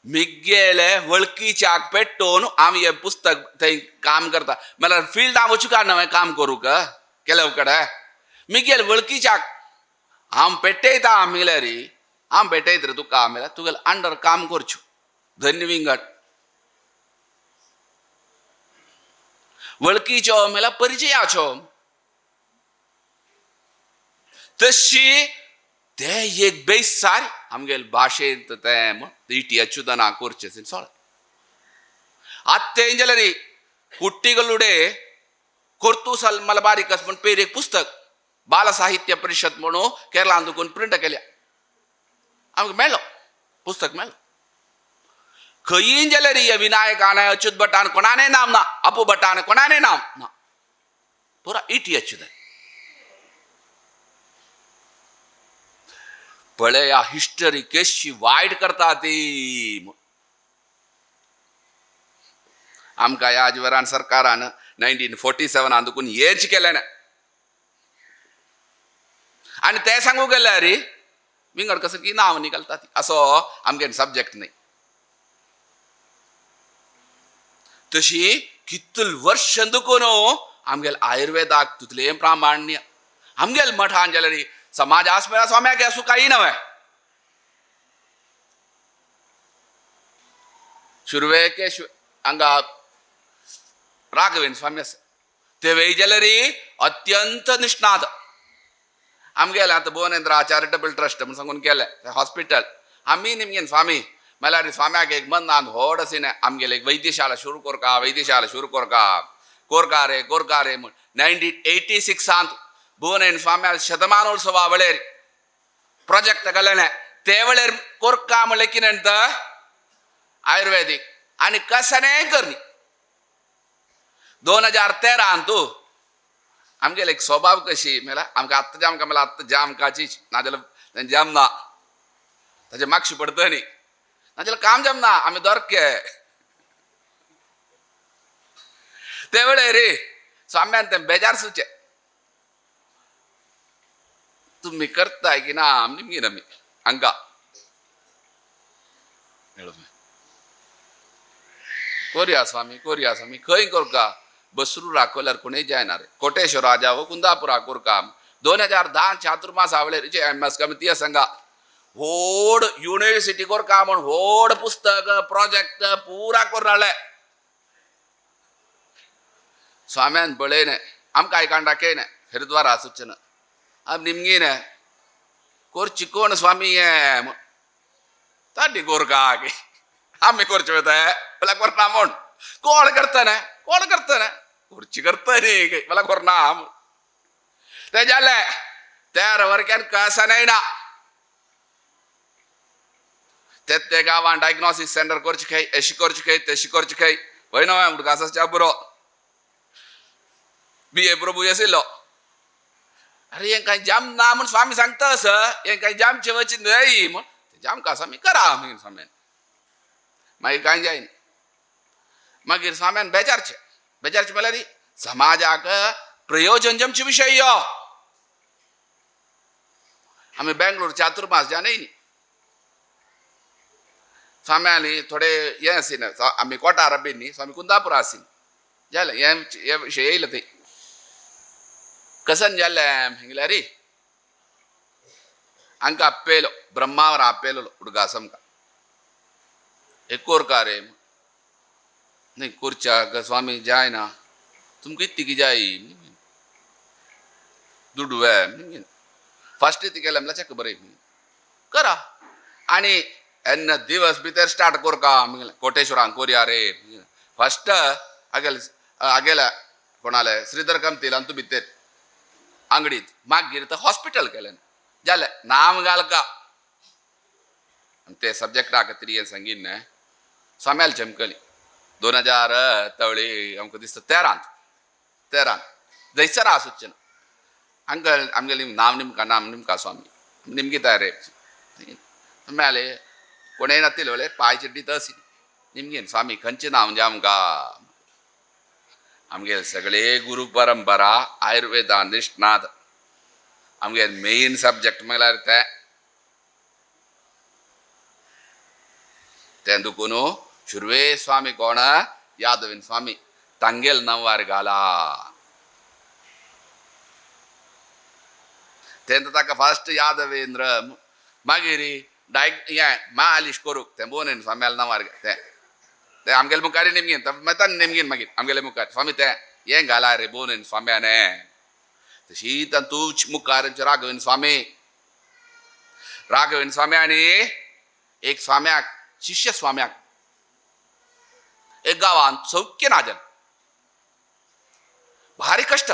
मिगेले वळखीच्याक पेटोवन आमी हें पुस्तक थंय काम करता म्हळ्यार फिल्डां वचूंक ना काम करूंक केले कडेन मिगेले वळखीच्याक हांव पेटयता आमी रे हांव पेटयत रे तुका म्हळ्यार तुगेले अंडर काम करच्यो धन्य विंगड वळखीच्यो म्हळ्यार परिचयाच्यो तशी ते एक बेसार आमगेले भाशेंत तें इटी अच्युतना करचें सोळ आत्तें जाल्यार कुट्टिगलुडे कोर्तुसल मलबारिकस म्हूण पेर एक पुस्तक बाल साहित्य परिषद म्हणून केरळान दुखून प्रिंट केल्या आमकां मेळ्ळो पुस्तक मेळ्ळो. खंयी जाल्यार हे विनायकान अच्युत भटान कोणाने नाम ना अपू भटान कोणाने नाम ना पुरा इटी अच्युतन. पळया हिस्टरी केशी वायट करता ती. आमकां ह्या आजवरान सरकारान 1947 दुखून हेच केलें ना आनी ते सांगू गेले रे विंगड कसं की नांव निघालता ती असो आमगे सब्जेक्ट न्ही. तशी कितल वर्ष दुखून आमगेले आयुर्वेदाक तितलें प्रामाण्य आमगेले मठान जाल्यार समाज आसमेळा स्वाम्याक असो काही नव्हे. सुरवेके हांगा राघवेंद्र स्वामी आसा ते वेय जाल्यार अत्यंत निष्णात आमगेले आतां भुवनेंद्र चॅरिटेबल ट्रस्ट म्हूण सांगून केलें हॉस्पिटल आमी निमगेन स्वामी म्हळ्यार स्वाम्याक एक मनान व्हड अशें आमगेले एक वैद्यशाला सुरू कोरका वैद्यशाला सुरू कोरका कोरका रे कोरका रे म्हूण 1986 भुवनेंद्र स्वाम्याल शतमानोत्सवा वेळेर प्रोजेक्ट केलें ते वेळेर कोरका म्हणलें कितें आयुर्वेदीक आनी कशें करनी 2013 तूं आमगेले एक स्वभाव कशी म्हळ्यार आमकां आत्तां जाम म्हळ्यार आत्तां जाम काचीच नाजाल्यार जाम ना ताजें मागशी पडटा न्ही नाजाल्यार काम जमना आमी दोरके ते वेळे रे स्वाम्यान ते बेजार सुचे तुम्ही करताय की ना निमगी नमी हांगा कोरिया स्वामी कोरिया स्वामी खंय कोरका बसरू राखोल्यार कोणूय जायना रे कोटेश्वर राजा हो कुंदापुरा कोरका 2010 चातुर्मास आवळे जे एम एस कमी ती सांगा व्हड युनिव्हर्सिटी कोरका म्हण व्हड पुस्तक प्रोजेक्ट पुरा करून हाडले. स्वाम्यान पळयलें आमकां आयकान दाखयलें हरिद्वारा सुचना आम निमगीने कोरची कोण स्वामी हे ताड्डी कोरका की आमी कोरचे वता मला कोरना म्हण कोण करताना कोण करताना कोरची करता न्ही मला कोरना ते जालें तेरा वर्ग्यान कसा ना ते ते गांवान डायग्नोसीस सेंटर करचे खंय अशी करचे खंय तशी करचे खंय वय न्हय उडकासाच्या बरो बी ए प्रभू आशिल्लो. अरे हें कांय जाम ना म्हूण स्वामी सांगता असं हें कांय जामचें वच न्हय म्हूण जाम का स्वामी करा मागीर स्वाम्यान मागीर कांय जायना. मागीर स्वाम्यान बेजारचें बेजारचें म्हणल्यार समाजाक प्रयोजन जमचे विशय यो. आमी बेंगलोर चातुर्मास ज्या न्हय न्ही स्वाम्याली थोडे हें आशिल्लें आमी कोटार बी न्ही स्वामी कुंदापुरा आशिल्लें जालें हें विशय येयलें थंय कसन जालें हिंगल्यार रे हांकां आपयलो ब्रह्मावर आपयलो उडगास आमकां एक कोरका रे न्ही कोरच्याक स्वामी जायना तुमकां इतकी जाय दुडू फर्स्ट ती केलें म्हणल्यार चेक बरय करा आनी एन्ना दिवस भितर स्टार्ट कोरका कोटेश्वरांक कोरया रे फर्स्ट आगेले आगेले कोणाले श्रीधर कमतील आनी तूं भितर आंगडीत मागीर तर हॉस्पिटल केलें जालें नाम घालका ते सब्जेक्टा खातीर हें सांगीन न्हय स्वाम्याल चमकली 2000 तवळी आमकां दिसता तेरांत जैसर आसूचें ना हांगा आमगेली नाम निमका नाम निमका स्वामी निमगिता रे मेले कोणें नातिल्ले वळेर पांय चिड्डी तशी निमगीन स्वामी खंयचें नांव म्हणजे आमकां आमगेले सगळे गुरू परंपरा आयुर्वेदा निष्णात आमगे मेन सब्जेक्ट म्हणल्यार तें तें दुखून शुर्वे स्वामी कोण यादवीन स्वामी तांगेल नांवार घाला तें ताका फर्स्ट यादवेंद्र मागीर डायक हें मालिश करूंक तें बोनेन स्वाम्याल नांवार तें तें आमगेले मुखार निमगीन मागीर निमगीन मागीर आमगेले मुखार स्वामी तें हें घाला रे बोनेन स्वाम्याने तशी तूच मुखार राघवेन स्वामी राघवेन स्वामी आनी एक स्वाम्याक शिष्य स्वाम्याक एक गांवांत सौख्य नाजन भारी कष्ट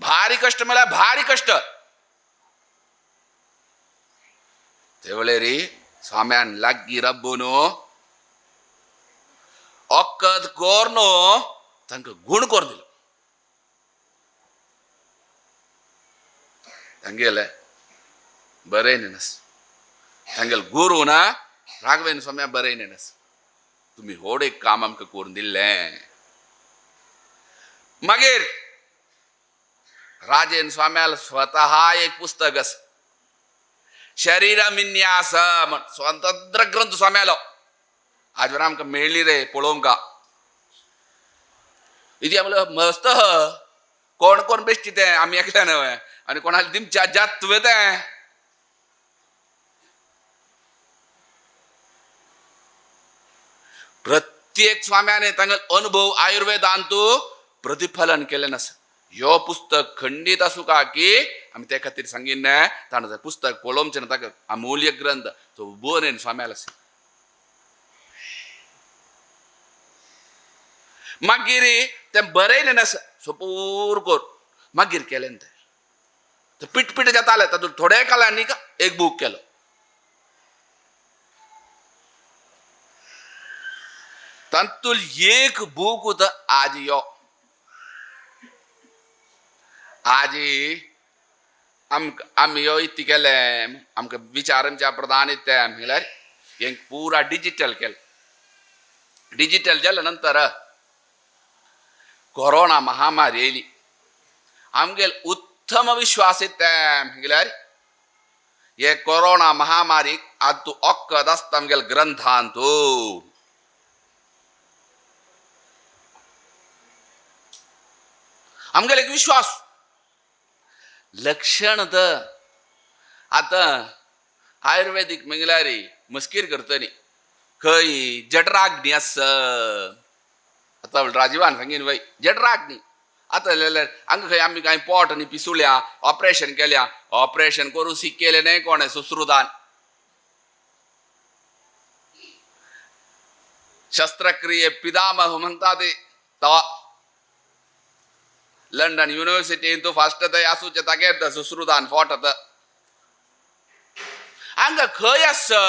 भारी कष्ट म्हळ्यार भारी कष्ट. ते वेळेर स्वाम्यान लागीं रब्बून वखद कोरून तांकां गूण करून दिलो. तांगेले बरें न्हय तांगेले गुरू ना राघवेन स्वाम्या बरें न्हय तुमी व्हड एक काम आमकां करून दिल्लें. मागीर राजेन स्वाम्याल स्वतः एक पुस्तक आसा शरीर विन्यास म्हण स्वतंत्र ग्रंथ स्वाम्यालो आजवर आमकां मेळ्ळी रे पळोवंक इति म्हणल्यार मस्त कोण कोण बेश्टी तें आमी एकल्या न्हय आनी कोणाक दिमच्या जात तुवें तें प्रत्येक स्वाम्याने तांगेलो अनुभव आयुर्वेदांतू प्रतिफलन केलें नासा. ह्यो पुस्तक खंडीत आसूं का की आमी ते खातीर सांगीन न्हय ताणें पुस्तक पळोवचें ना ताका अमूल्य ग्रंथ तो बरें स्वाम्याल आसा. मागीर तें बरयलें नासा सोपूर कोर मागीर केलें तें तें पिटपीट जातालें तातूंत थोडे काळांनी एक बूक केलो. तातूंत एक बूक उरता आज यो आजी आमकां आमी यो इतलें केलें आमकां विचार आमच्या प्रधान इतलें म्हणल्यार हें पुरा डिजिटल केलें. डिजिटल जाल्या नंतर कोरोना महामारी येयली. आमगेल उत्तम विश्वास येता हे कोरोना महामारीक आज तूं वखद आसता आमगेल ग्रंथांत. आमगेल एक विश्वास लक्षण तर आतां आयुर्वेदीक म्हळ्यार मस्कीर करतली खंय जठराग्नी आसा. आतां राजीवान सांगीन वय जठराग्नी. आतां हांगा खंय आमी कांय पोट आनी पिसुल्या ऑपरेशन केल्या, ऑपरेशन करूं शिकयलें न्हय कोणें सुश्रुतान. शस्त्रक्रिये पितामह म्हणटा ते तो लंडन युनिवर्सिटीन तूं फास्ट थंय आसूचें तागेर सुश्रुतान फोट. आतां हांगा खंय आसा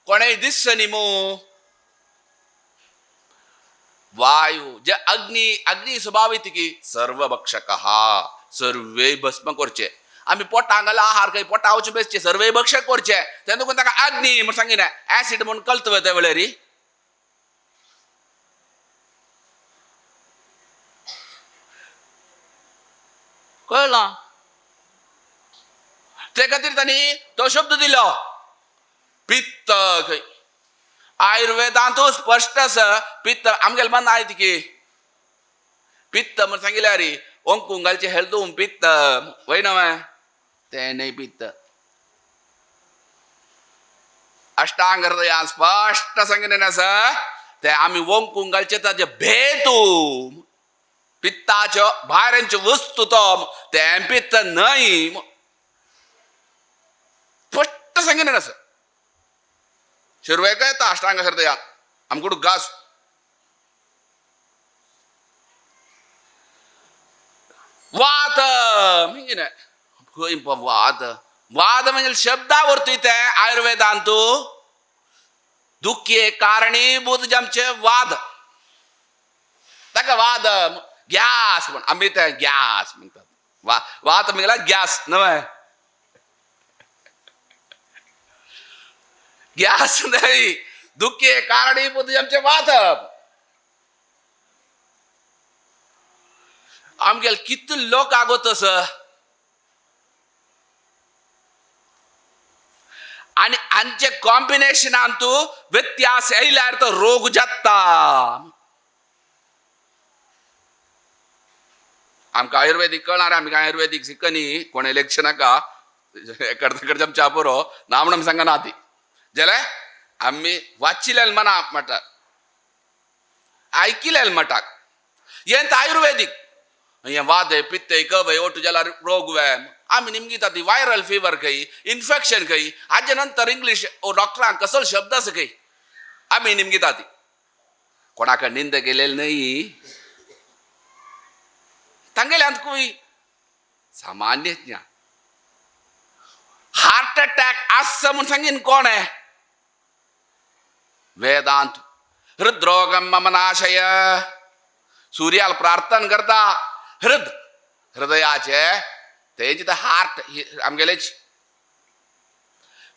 कोणेय दिसच न्ही मू. वायू जे अग्नी, अग्नी स्वभावित की सर्वभक्षक सर्वे भस्म करचे. आमी पोटांक घाल आहार खंय पोटा वचून बेसचे सर्वे भक्षक करचे. तेन्ना ताका अग्नी म्हूण सांगिना ऍसिड म्हूण कळत वता वेळारी. कळ्ळां? ते खातीर तांणी तो शब्द दिलो पित्त. खंय आयुर्वेदांतू स्पश्ट आसा पित्त. आमगेले मन आयत की पित्त म्हण सांगिल्यार ओंकूंक घालचें हेल्दूम पित्त वय न्हय तें न्हय पित्त. अष्टांग हृदयान स्पश्ट सांगिल्लें आसा तें आमी ओंकूंक घालचें ताजें भेतू पित्ताच्यो भायरांच्यो वस्तू तो तें पित्त न्हय. स्पश्ट सांगिल्लें आसा. सुरवेक येता अष्टांग हृदयान आमकडू घास. वात म्हणजे खंय वात, वाद म्हणजे शब्दावरती ते आयुर्वेदांतू दुख्ये कारणीभूत आमचे वाद. ताका वाद गॅस म्हण आमी ते गॅस म्हणटात. वात म्हणल्यार गॅस न्हय, गॅस न्हय. दुख्ये कारणीभूत आमचे वात. आमगेले कितले लोक आगो तस आनी आमचे कॉम्बिनेशनान तूं व्यत्यास येयल्यार तो रोग जाता. आमकां आयुर्वेदीक कळना रे, आमी कांय आयुर्वेदीक शिकनी, कोण इलेक्शन नाका एकडे आमच्या बरो ना म्हणून आमी सांगना ती जाल्यार आमी वाचिल्लें मना म्हणटात, आयकिल्लें म्हणटात. हें आयुर्वेदीक हें वाद पित्त कफ ओटू जाल्यार रोग वे आमी निमगिता ती वायरल फिवर खंय, इन्फेक्शन खंय. हाजे नंतर इंग्लीश डॉक्टरांक कसलो शब्द आसा खंय आमी निमगिता ती. कोणाक निंद केलेली न्हय तांगेल्यांतकूय सामान्य ज्ञान. हार्ट अटॅक आसा म्हूण सांगीन कोण वेदांत. हृद्रोगम मम नाशय. सूर्याल प्रार्थना करता हृद हृदयाचे तेजी तर हार्ट आमगेलेच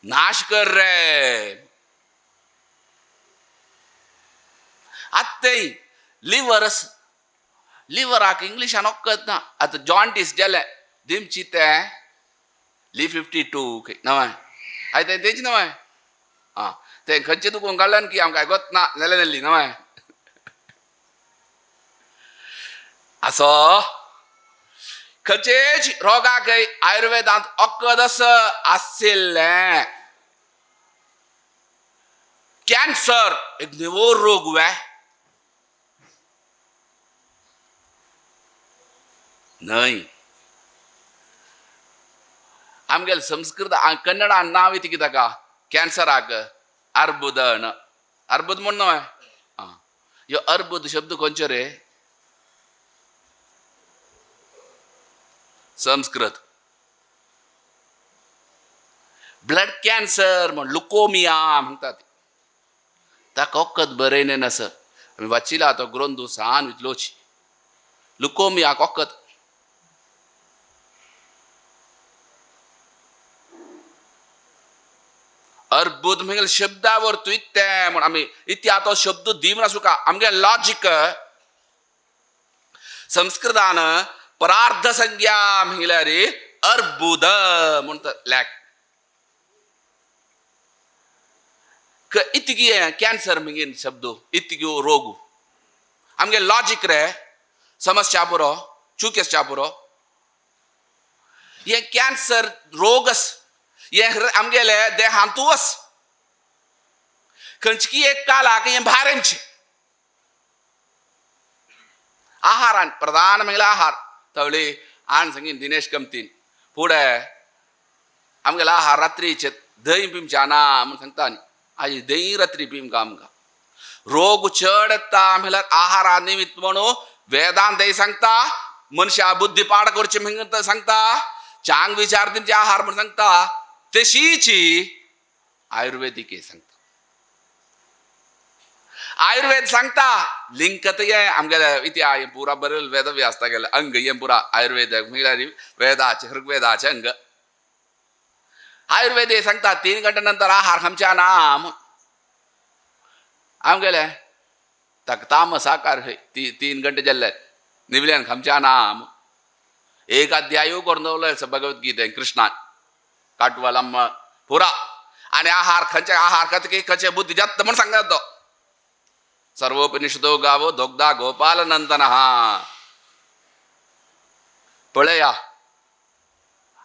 नाश कर रे. आत्तय लिवर लिवराक इंग्लिशान वखद ना. आतां जॉन्टीस जालें दिमची तें ली 52 नवें आय तें तेंच नवें आं तें खंयचें तुका काडल्यान की आमकां आयकत ना नेले नेल्ली नवें असो खंयचेच रोगाक आयुर्वेदांत वखद आशिल्लें. कॅन्सर एक नवो रोग वे न्हय. आमगेले संस्कृत कन्नडा नांव येता कितें ताका कॅन्सराक अर्बुद. अर्बुद म्हूण न्हय आं ह्यो अर्बुद शब्द खंयचो रे? संस्कृत. ब्लड कॅन्सर म्हण लुकोमिया म्हणटात ताका वखद बरयलें नासा. आमी वाचिला तो ग्रंथ सान इतलोच लुकोमियाक वखद. अर्बुद म्हणजे शब्दावर तू इत्ते म्हण आमी इत्या तो शब्द दिवन आसूका आमगे लॉजीक संस्कृतान परार्ध संज्ञा म्हणल्यार अर्बुद म्हणटा लॅक इतकी कॅन्सर म्हणजे शब्द इतकी रोग आमगे लॉजीक रे समस्या पुरो चुकेच्या पुरो हे कॅन्सर रोगस हे आमगेले देहांतूच खंयची एक कालाक हें भारेंचे आहारान प्रधान म्हणल्यार आहार तवळी आन सांगीन दिनेश कमतीन फुडें आमगेलो आहार रात्रीचे दही पिवचें ना म्हूण सांगता आनी आजी दही रात्री पिवंक आमकां रोग चड येता म्हणल्यार आहारा निमित्त म्हणून वेदांत सांगता मनशा बुद्धी पाड करची म्हणून सांगता चांग विचार दिवचे आहार म्हण सांगता तशीची आयुर्वेदीक सांगता. आयुर्वेद सांगता लिंकत हे आमगेले इतिहास पुरा बरेल वेद आसता गेले अंग हे पुरा आयुर्वेद म्हणल्यार वेदाचे ऋग्वेदाचे अंग. आयुर्वेद सांगता 3 घंटे नंतर आहार खामच्या ना आमगेले ताका तामस आकार 3 घंटे जाल्ले निवल्यान खामच्या ना. एक अध्याय करून दवरलो भगवद्गीते कृष्णान काटवालम पुरा आनी आहार खंयचे आहार खात की खंयचे बुद्धी जाता म्हण सांगता तो. सर्वोपनिषदो गावो दोग्धा गोपाल नंदन. पळया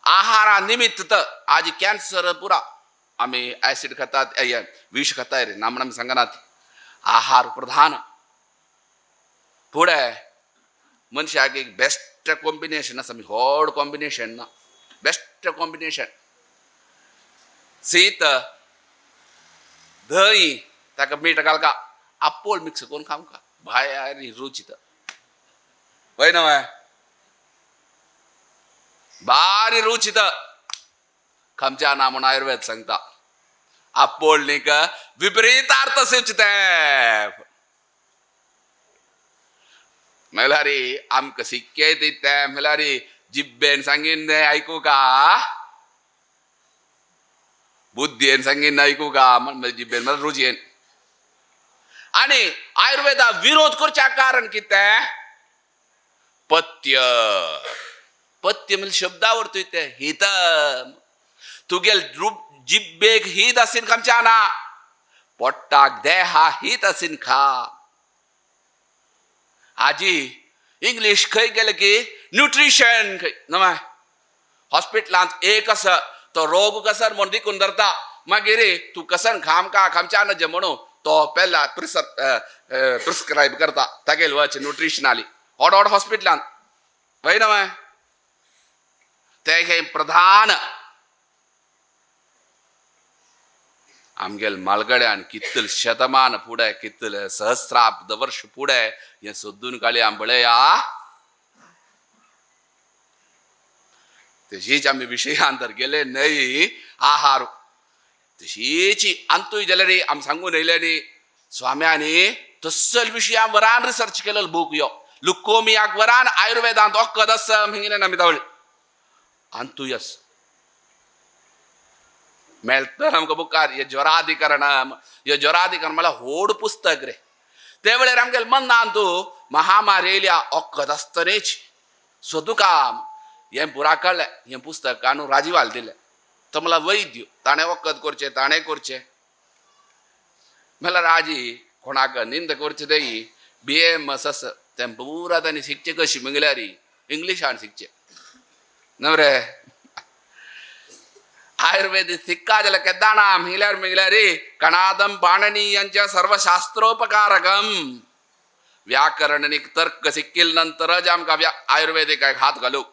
आहारा निमित्त आज कॅन्सर पुरा आमी ऍसिड खातात विष खाताय रे ना म्हण आमी सांगनात. आहार प्रधान. फुडें मनशाक एक बेस्ट कॉम्बिनेशन आसा आमी व्हड कॉम्बिनेशन ना बेस्ट कॉम्बिनेशन शीत दही ताका मीठ घालका आपोल मिक्स करून खावंका भायर रुची तर वय ना वय भारी रुची तर खमच्या ना म्हूण आयुर्वेद सांगता. आपोल न्ही का विपरीत अर्थ सुचित म्हणल्यार आमकां सिक्के दिता म्हणल्यार जिब्बेन सांगीन आयकू का बुद्धीन सांगीन आयकू का जिब्बेन म्हळ्यार रुचयेन. आनी आयुर्वेदा विरोध करच्या कारण कितें पथ्य. पथ्य म्हणजे शब्दावर तूं तें हित तुगेल रूप जिब्बेक हित आसीन खामच्या ना पोट्टाक देहा हित आसीन खा. आजी इंग्लीश खंय गेले की न्युट्रिशन खंय न्हय हॉस्पिटलांत एक आसा तो रोग कसन म्हूण दिकून धरता मागीर तूं कसन खामका खामच्या ना जे म्हणून तो पेला प्रिस्क्रायब करता तागेल वच न्युट्रिशन आली व्हड व्हड हॉस्पिटलांत वय न्हय ते हे प्रधान. आमगेल मालगड्यान कितल शतमान फुडें कितले सहस्राब्द वर्ष फुडें हें सोदून काडली आमी पळया. तशीच आमी विशयांतर गेले न्हय आहार तशीच अंतूय जाल्यार आमी सांगून येयले न्ही स्वाम्यांनी तसल विशया वरान रिसर्च केलेलो बूक यो लुकोमियाक वरान आयुर्वेदांत वखद आसा हिंगेन आमी तावळी अंतूय आसा मेळटा आमकां बुकार हे ज्वराधिकरण. हे ज्वराधिकरण म्हळ्यार व्हड पुस्तक रे. ते वेळार आमगेले मनान तूं महामारी येयल्या वखद आसतनेच सोदूका हें पुरा कळ्ळें. हें पुस्तक न्हू राजीवाल दिलें तो म्हणल्यार वैद्य ताणें वखद करचें ताणें करचें म्हणल्यार आजी कोणाक निंद करची तेई बी एम एस आसा तें पुरा तांणी शिकचें कशी म्हणल्यार इंग्लिशान शिकचें न्हय रे. आयुर्वेद सिक्का जाल्यार केदाणा म्हणल्यार म्हणल्यार कणादम पाणनीयांच्या सर्वशास्त्रोपकारकम व्याकरण आनी तर्क शिकिल नंतरच आमकां आयुर्वेदीक हात घालूंक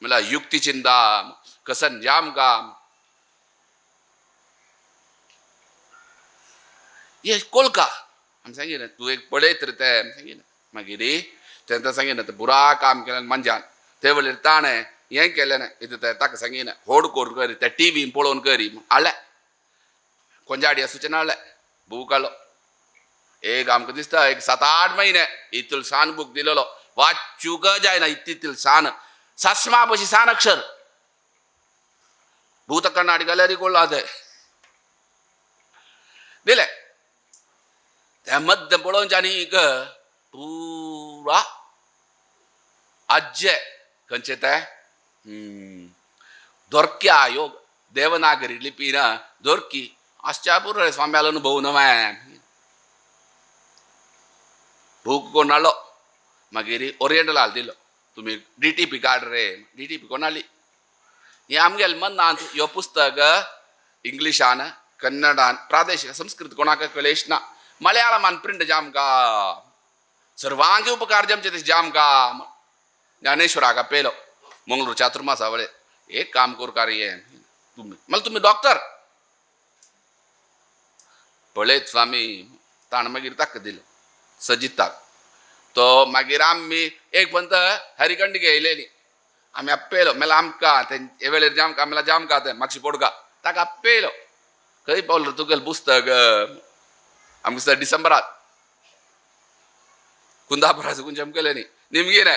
म्हणल्यार युक्ती चिंता कसन जाम काम हे कोलका आमी सांगिना तूं एक पळयत रे तें आमी सांगिना. मागीर तेंकां सांगिना तें बुरा काम केलें मनशान ते वळीर ताणें हें केलें ना इतलें तें ताका सांगिना होड करून करी ते टिवीन पळोवन करी हाडलें कोंजाडी सुचना हाडलें बूक हाडलो एक आमकां दिसता एक 7-8 महिने इतलो सान बूक दिलेलो वाचूंक जायना इतलो सान सस्मा पशी सान अक्षर भूत कन्नाडी गॅलरी कोल्ला ते दिले त्या मध्य पळोवचे आनी पुरा आज्जे खंयचे ते दोरक्या योग देवनागरी लिपी ना दोरकी आसच्या पुरो स्वाम्यालो अनुभव नव्या बूक कोण हाडलो मागीर ओरिएंटल हाल दिलो तुमी डीटीपी काड रे डीटीपी कोण हाडली हें आमगेले मनांत ह्यो पुस्तक इंग्लिशान कन्नडान प्रादेशीक संस्कृत कोणाक कळेश ना मलयाळमान प्रिंट जामका सर्वांगी उपकार जमचे ते जामका ज्ञानेश्वराक पेलो मंगळूर चातुर्मासा वळे एक काम करू कार्य तुम्ही मला तुम्ही डॉक्टर पळयत स्वामी ताण मागीर ताका दिलो सजिताक तो मागीर आमी एक पंत हरिकंड घेयलेली आमी आप्पेलो मेला आमकां ते वेळेर जामका मेला जामका तें मागशी पोडका ताका आप्पेलो खंय पावलो तुगेलें पुस्तक आमकां दिसता डिसेंबरात कुंदापुरा सुकून चमकले न्ही निमगी रे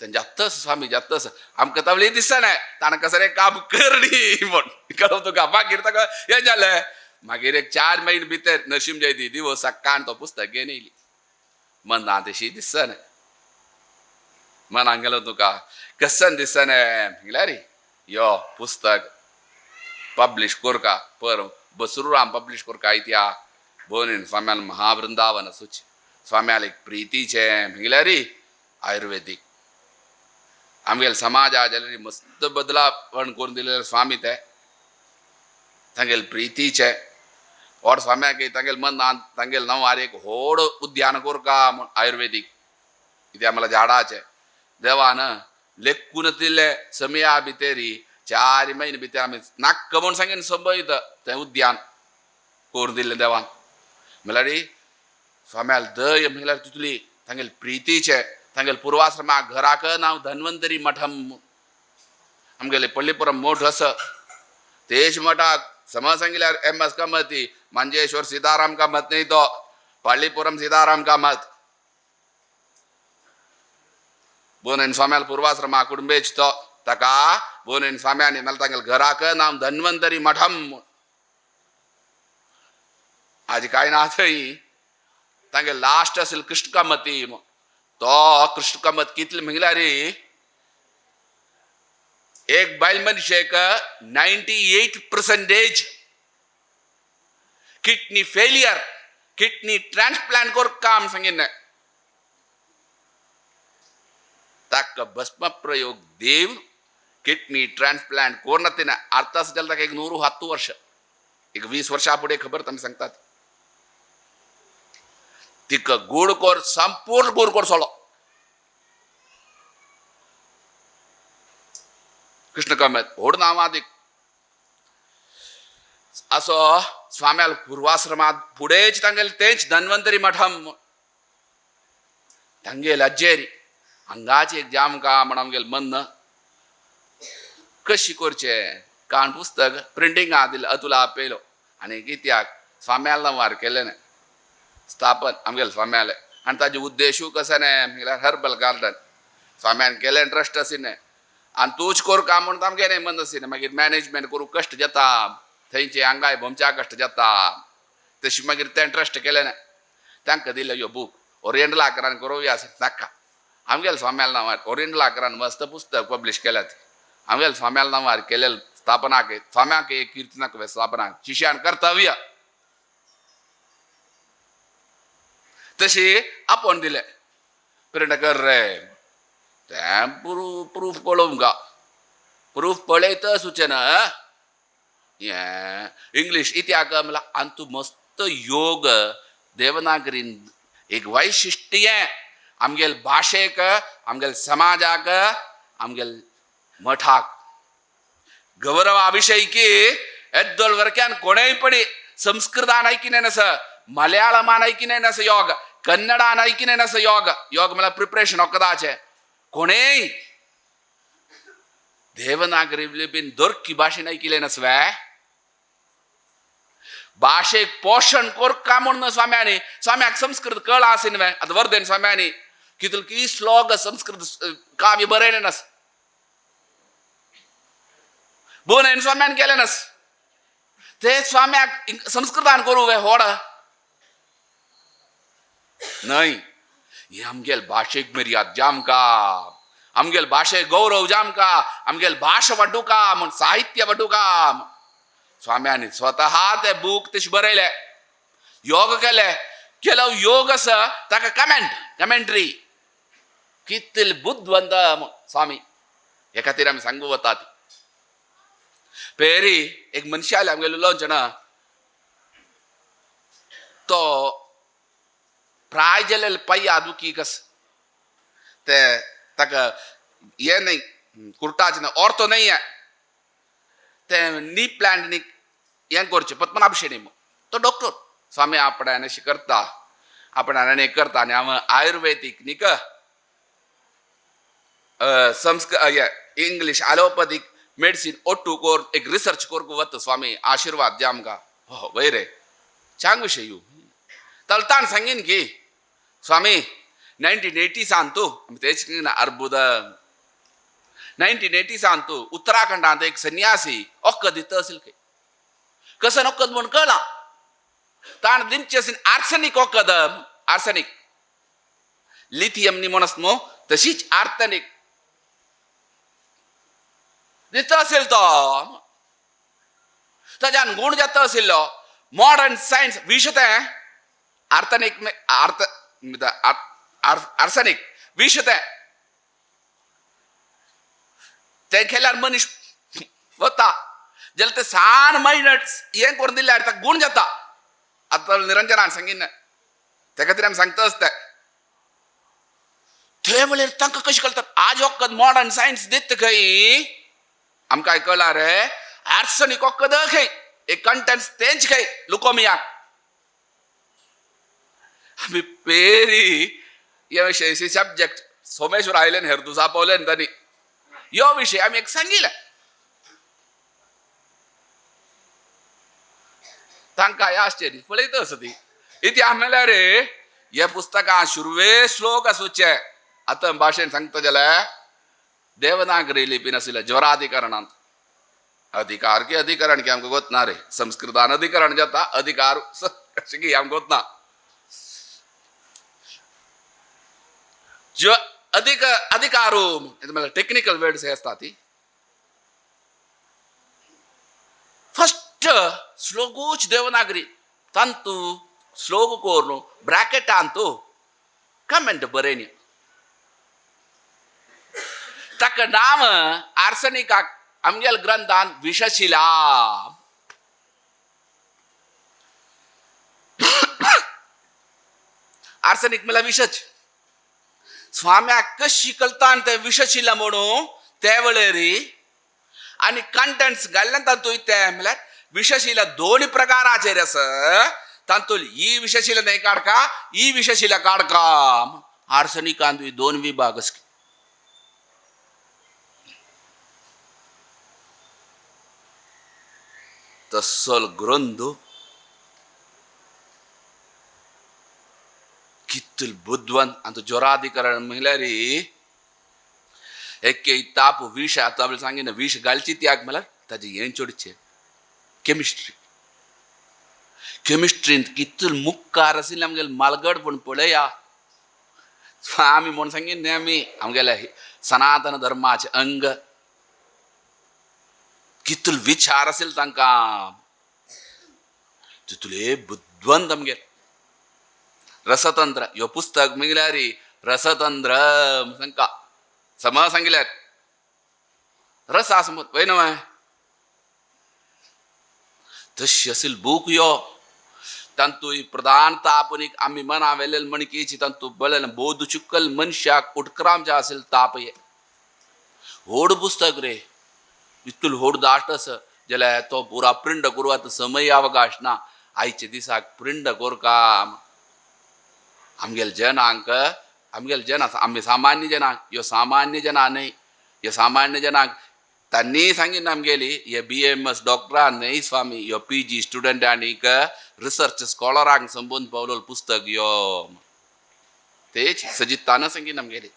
तें जातस स्वामी जातस आमकां तवली दिसना ताणें कसं रे काम करणी म्हण कळव तुका मागीर ताका हें जालें मागीर एक 4 म्हयने भितर नरशिंह जयंती दिवस काण तो पुस्तक घेवन येयली मनां तशी दिसना मनां गेलो तुका कसन दिसना म्हणल्यार यो पुस्तक पब्लिश कोरका पर बसरूराम पब्लिश कोरका इत्या बोनीन स्वाम्यान महावृंदावन सूच स्वाम्याल एक प्रितीचें म्हणल्यार आयुर्वेदीक आमगेले समाजा जाल्यार मस्त बदलावण करून दिलेले स्वामी ते तांगेले प्रितीचे और स्वाम्याक तांगेले मनांत तांगेले नांवार एक व्हड उद्यान कोरका म्हूण आयुर्वेदीक कित्याक मला झाडाचे देवान लेखून दिले समया भितरी 4 म्हयने भितर आमी नाक्क म्हूण सांगीन संबयत तें उद्यान करून दिल्लें देवान म्हणल्यार स्वाम्याल दय म्हणल्यार तितली तांगेले प्रितीचे तांगेले पुर्वाश्रमा घराक नांव धन्वंतरी मठम आमगेले पल्लीपुरम मोठ आसा तेज मठाक समज सांगिल्यार एम एस कामती मांजेश्वर सीताराम कामत न्ही तो पल्लीपुरम सीताराम कामत बोनेन स्वाम्याल पूर्वाश्रमा कुटुंबेच तो ताका बोनेन स्वाम्यानी नाल्यार तांगेले घराक नांव धन्वंतरी मठम आज काय ना थंय तांगे लास्ट असेल कृष्ण कामती तो कृष्ण कामत कितले म्हणल्यार एक बायल मनशेक 98% किडनी फेलियर किडनी ट्रान्सप्लांट कर काम सांगिन ताका भस्म प्रयोग देव किडनी ट्रान्सप्लांट कोण ना अर्थ जाल्यार ताका 110 वर्ष एक 20 वर्षा फुडें खबर तुमी सांगतात तिका गोड कोर संपूर्ण गोड कोर सोडलो कृष्ण कामत व्हड नांवादीक असो स्वाम्याल पूर्वाश्रमात फुडेंच तांगेले तेंच धन्वंतरी मठम तांगेले अज्जेरी हांगाची एक जामका म्हण आमगेले मन कशी करचें कारण पुस्तक प्रिंटिंगा दिलें अतुला पेलो आनी कित्याक स्वाम्याल नांवार केलें ना स्थापन आमगेले स्वाम्याले आनी ताजे उद्देशूय कसो न्ही म्हणल्यार हर्बल गार्डन स्वाम्यान केलें ट्रस्ट आशिल्लें आनी तूंच कोर काम म्हणून आमगेलें न्ही मन आशिल्लें मागीर मॅनेजमेंट करूंक कश्ट जाता थंयचे हांगाय भोमच्या कश्ट जाता तशी मागीर तें ट्रस्ट केलें ना तांकां दिलें ह्यो बूक ओरिएंटल आकारान करोवया नाका आमगेले स्वाम्याल नांवार ओरिएंटल आकारान मस्त पुस्तक पब्लिश केल्यात आमगेले स्वाम्याल नांवार केलें स्थापना स्वाम्याक एक कीर्तनाक स्थापना शिष्यान कर्तव्य तशी आपोवन दिलें प्रिंट कर रे तें प्रूफ पळोवंक प्रूफ पळयत सुचना हें इंग्लीश इत्याक म्हणल्यार आनी तूं मस्त योग देवनागरीन एक वैशिश्ट्य आमगेले भाशेक आमगेले समाजाक आमगेले मठाक गौरवा विशय की येद्दोल वर्क्यान कोणेय पडी संस्कृतान ऐकिने नस मलयाळमान ऐकिने नस योग कन्नडान ऐकिने नस योग योग म्हळ्यार प्रिपरेशन वखदाचें कोणेय देवनागरी लिपीन दोरकी भाशेन ऐकिलें नसवे भाशेक पोशण कोरका म्हणून स्वाम्यानी स्वाम्याक संस्कृत कळा आसी न्हय आतां वर्धेन स्वाम्यानी कितले की श्लोक संस्कृत काव्य बरयलें नस बोनेन स्वाम्यान केलें नस ते स्वाम्याक संस्कृतान करूं वे होड न्हय. हे आमगेल भाशेक मर्याद जामका, आमगेल भाशेक गौरव जामका, आमगेल भाश वाडुका म्हण साहित्य वाडुका. स्वाम्यांनी स्वतः ते बूक तशें बरयले, योग केले, केलो योग आसा ताका कमेंट कमेंट्री. कितले बुद्धवंत स्वामी. हे खातीर आमी सांगू वतात. पेरी एक मनशा आयले आमगेलो उलोवचें ना, तो प्राय जालेले पय्या दुखी कस ते ताका हे न्हय कुर्टाचें न्हय ऑर्थो न्हय हें ते नी प्लांट न्ही हें करचें पद्मनाभ शेणी तो डॉक्टर. स्वामी आपणान अशें करता, आपणान आनी करता आनी हांव आयुर्वेदीक न्ही क संस्कृत इंग्लीश ॲलोपॅथीक मेडिसीन ओट्टू कोर एक रिसर्च करूंक वता. स्वामी आशिर्वाद द्या आमकां. हो वय रे चांग विशय you तलतान सांगीन की स्वामी 1980 तूं आमी तेच अर्बुद 1980 तूं उत्तराखंडांत एक संन्यासी ओक्क दिता असेल खंय कसं ओक्कद म्हूण कळ्ळां. ताण दिमचें असेल आर्सनीक ओक्कद, आर्सनीक लिथियम न्ही म्हणस न्हू तशीच आर्सनीक दिता असेल तो ताज्यान गूण जाता आशिल्लो. मॉडर्न सायन्स विश तें आर्तनीक आर्त आर्सनीक विश तें तें केल्यार मनीस वता जाल्यार ते सान मायनट हें करून दिल्यार ताका गूण जाता. आतां निरंजनान सांगिन त्या खातीर आमी सांगता आसता ते म्हणल्यार तांकां कशें कळटा. आज वखद मॉडर्न सायन्स दिता खंय आमकां कळ्ळा रे आर्सनीक वखद खंय एक कंटेंट्स तेंच खंय लुकोमियाक. आमी पेरी हे विशय सब्जेक्ट सोमेश्वर आयले न्ही हेर पावले न्ही तांणी यो विशय आमी एक सांगिल्लें तांकां आश्चर्य पळयता आसा ती इतिहास म्हणल्यार रे हे पुस्तकां सुरवे श्लोक आसूचे. आतां भाशेन सांगता जाल्यार देवनागरी लिपी नाशिल्लें ज्वराधिकरणांत अधिकार की अधिकरण की आमकां गोत ना रे. संस्कृतान अधिकरण जाता अधिकार कशें की आमकां गोत ना. ज्यो अधिक अधिकारू म्हणल्यार टेक्निकल वर्ड्स हे आसता ती फस्ट श्लोकूच देवनागरी तांतू श्लोक करून ब्रॅकेटांतू कमेंट बरयनी. ताका नांव आर्सनिकाक आमगेल ग्रंथान विशशिला. आर्सनिक म्हणल्यार विशच. स्वाम्याक कशी कळटा ते विशशिला म्हणून ते वेळेर आनी कंटेंट्स घाल्ल्यान तातूंत ते म्हणल्यार विशशिला दोन प्रकाराचेर आसा. तातूंत ही विशशिला न्हय काडका ही विशशिला काडका. आर्सनिकांत दोन विभाग आसा. तसल ग्रंथ कितल बुद्धवंत आनी ज्वराधिकरण म्हणल्यार एक ताप विश आतां सांगिना विश घालची त्याग म्हणल्यार ताजें हें चडचें केमिस्ट्री. केमिस्ट्रींत कितल मुखार आशिल्लें आमगेलें मालगड पूण पळया आमी म्हूण सांगीन न्ही आमी आमगेल्या सनातन धर्माचें अंग कितल विचार आशिल्लो तांकां तितले बुद्धवंत आमगेले. रसतंत्र ह्यो पुस्तक म्हणल्यार रसतंत्र तांकां समा सांगिल्यार रस आसा वय न्हय तशी असेल बूक यो तांतूय प्रधान ताप आमी मना वेलेल मणकीची तांतू बळेल बोध चुकल मनशाक उटक्राम असेल ताप ये होड पुस्तक रे इतूल होड दाट आसा जाल्यार तो पुरा प्रिंट करूं आतां समय अवकाश ना. आयच्या दिसाक प्रिंट करका आमगेले जनांक आमगेले जन आसा आमी सामान्य जनांक ह्यो सामान्य जना न्हय ह्यो सामान्य जनांक तांणी सांगिना आमगेली हे BMS डॉक्टरान न्हय स्वामी ह्यो PG student आनीक रिसर्च स्कॉलरांक संबंद पावलो पुस्तक यो तेच सजितान सांगिना आमगेली